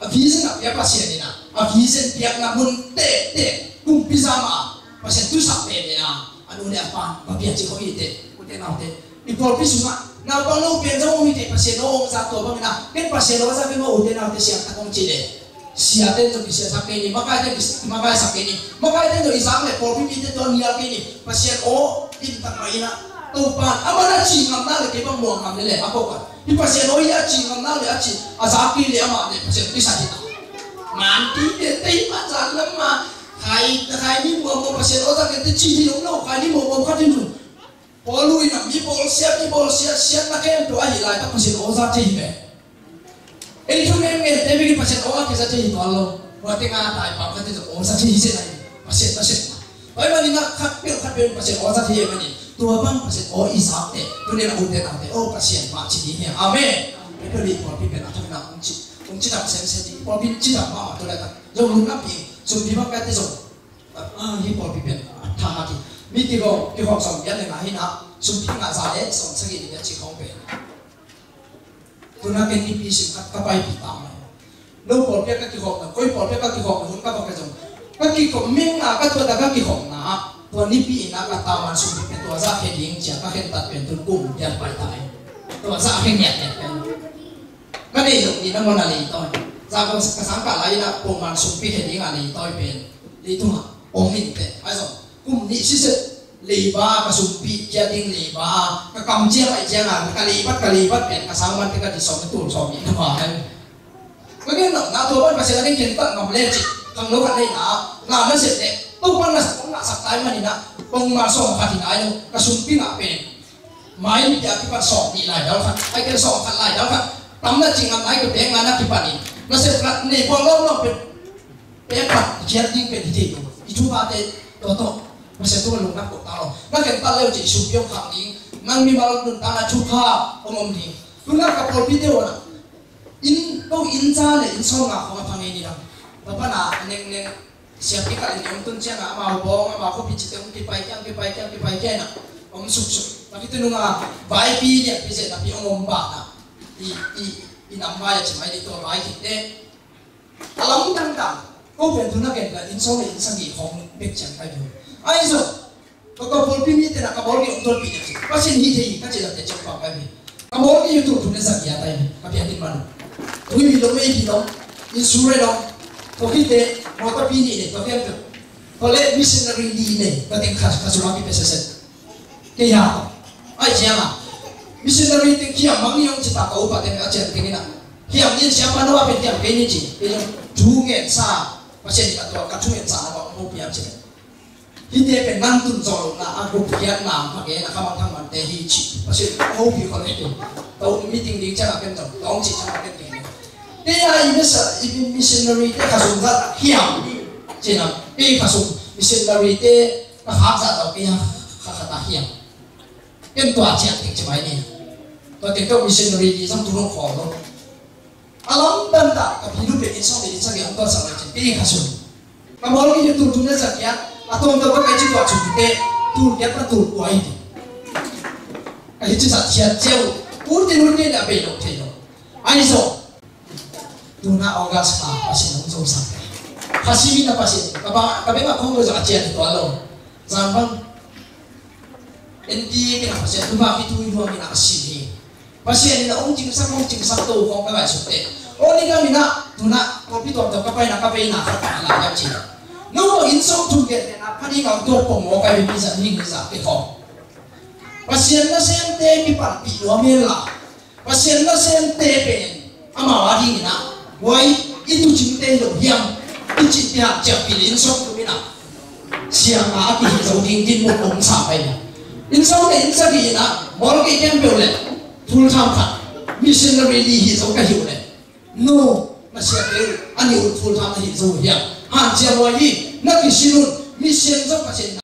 a vision a pia Pasian in a a vision piakna mun tehte kumpi zama Pasian tusak veve a a nu le a pa va pia ci khawh hi te ute naute. I pawlpi sungah naupang no pen zong om hi te Pasian aw om zak tua bangin a ken Pasian aw zak ken aw ute naute siangtak om ci le. Siate in zong kisiasak kei ni, makaite in ki- makaisak kei ni, makaite in zong i zak le pawlpi mite tua nial kei ni, Pasian aw limtak mah in a Topa in amah na ci ngamna le kei bang muang ngam le le a kok a hi Pasian aw hi a ci ngamna le a ci a zak kei le amah le Pasian kisa hi ta. Man ti te tei ma zan lam ma khai khai ni muang muang Pasian aw zak kei te ci hi lo lo khai ni muang muang khat hi lo. Paul in a mi bawlsia mi bawlsia siatna khempeuh ahi laitak Pasian aw za thei hi ve. Ei thu ngen ngen te bek in Pasian aw a kiza thei hi tuan lo. Hua teng a tai pau khat in aw za thei hi zen ahi Pasian na siatna. Tua ahih manin a khat peuh khat peuh in Pasian aw za thei hi manin tua bang Pasian aw i zak te tuni in a ute naute aw Pasian mah ci ding hi. Amen. Ei peuh dih pawlpi pen a thakna hong ci hong ci dam semsem dih pawlpi ci dam mahmah tu laitak zong lungkhampi sumpi bang kaite zong Ah, hi pawlpi pen a tha ngak hi. Mi kikhawm kikhawm sawm pian le nga hi na sumpi ngah za le sawm sagih ding a ci khawng pen. Tuna ken nipi sim khat ka paipih ta mai. No pawlpi a ka kikhawmna koi pawlpi a ka kikhawmna hun ka bak ka zong ka kikhawm meng a ka tuat a ka kikhawmna ah tua nipi in a ka taman sumpi pen tua zah khe ding cia ka khentat pen tun kum pian pai ta ai. Tua zah khe ngiat ngiat pen. Ka nei lo ni na mawna leitawi. Za kong ka sang ka lai na pongman sumpi khe ding a leitawi pen leitungah om in teh ai zong kum nih siseh leiba ka sumpi kia ding leiba ka kam ciang ai ciang a ka leibat ka leibat pen ka sang man te ka ti sawm tul sawm nih na ba hai. Ka gen lo na tua ban ka sia ka ding ken tak ngam le ci kang lo ka nei na na na seh le to ban na sa kong na sak tai man in a pongman sawm khat in ai lo ka sumpi ngah pen. Mai nih a kipan sawm nih lai dal khat ai ken sawm khat lai dal khat tam na cing a mai ka pek nga na kipan in na sep khat nei buang lo lo pek pek khat kiat ding pek hi thei lo i thu ba te to to ma sep tu ma lung na ko ta lo na ken ta leu ci sum piong khak ding nang mi mal nun ta na thu kha ong om ding tu na ka pawlpi te wa na in ko in ca le in sawm nga khong a phang ei ni dang ka pa na neng neng Siapi khat in hong tun ciangin amau bawng, amau khuapi cihte hong kipai kia, hong kipai kia, hong kipai kia in ah hong suksuk. Tua khit teh nungah vaipi lianpi zet napi hong om banah i, i, i nam vai a ci mai dih, tua vai khit teh a lamdang dan. Ko pen tu na gen ka inn sawm le inn sagih hong bek ciang ka hi uh. Ahi zong Tua pawlpi mite na ka bawl kei hong tolpih na ci. Pasian hi thei hi ka ci late ciang pau kai ve. Ka bawl kei uh tul thum le sagih a tai ve. Ka pian ding man. Tui mi dong, mei pi dong, insurance dong. Tua khit teh mawtaw pi nih nei, tua khit teh. Tua leh missionary li nei, tua teng kha, kha sung a kipia sese. Kei ha. Ai ciang a. Missionary teng khiam mang ni hong ci ta ka upa teng a cian teng in ah. Khiam ni ciang pa no a pen khiam kei ni ci. Kei zong thu ngen sa. Pasian ka tua ka thu ngen sa na ba hong piam ci. Hihte pen nang tun zawh lohna a gupkhiatna mah gen a khamang thangmante hi cih Pasian a hopih khol hi. Tua meeting ding ciangah ken zong tawng cih ciangah ken kei. Kei a i misa, i missionary te kha sung zat a khiam cih na, kei kha sung missionary te ka khak zat zong kei a kha khat a khiam. Ken tua ciat tek ci mai ni. Tua tek tawh missionary ni zong tu nong khawm lo. A lamdang ta ka pi nu pen inn sawm le inn sagih hong tuaksak lai cin, kei kha sung. Ka bawl kei tul thum le sagih a, a tuamtuam ka kai ci tuah sung teh, tul giat na tul kua hi ti. Ka hi ci sa ciat ciau, ul tin ul tin a bei lo thei lo. Ahi zong. Tuna August kha Pasian hong zo sak. Kha simi na Pasian, ka ba, ka bek a khong lo zong a cian tuah lo. Zan bang. Enti kei na Pasian, tu ba ki tu i luang kei na a sin hi. Pasian in a hong cingsak, hong cingsak to khawng ka ngaihsut teh. Aw ni ka min ah, tuna, pawlpi tuamtuam ka paina, ka paina khat ka la ka ci. No inn sawm thum gen teh na, pha ding a hong tuak pong maw ka bipi zat ning ni zat teh khawng. Pasian nasemte kipanpih nuam hen la. Pasian nasemte pen. Amau a dingin ah, huai i tucingte hi lo hiam? I cih piak ciapil inn sawm tum in ah, siang a a kihih zo ding dinmun om sa pai a. Inn sawm le inn sagih in ah, mawl kei kem peuh le, full time khat, missionary li hi zo ka hi uh le. No, na siate uh, a nih un full time na hi zo uh hiam? Hanciam huai hi, na kisin un, mission zong Pasian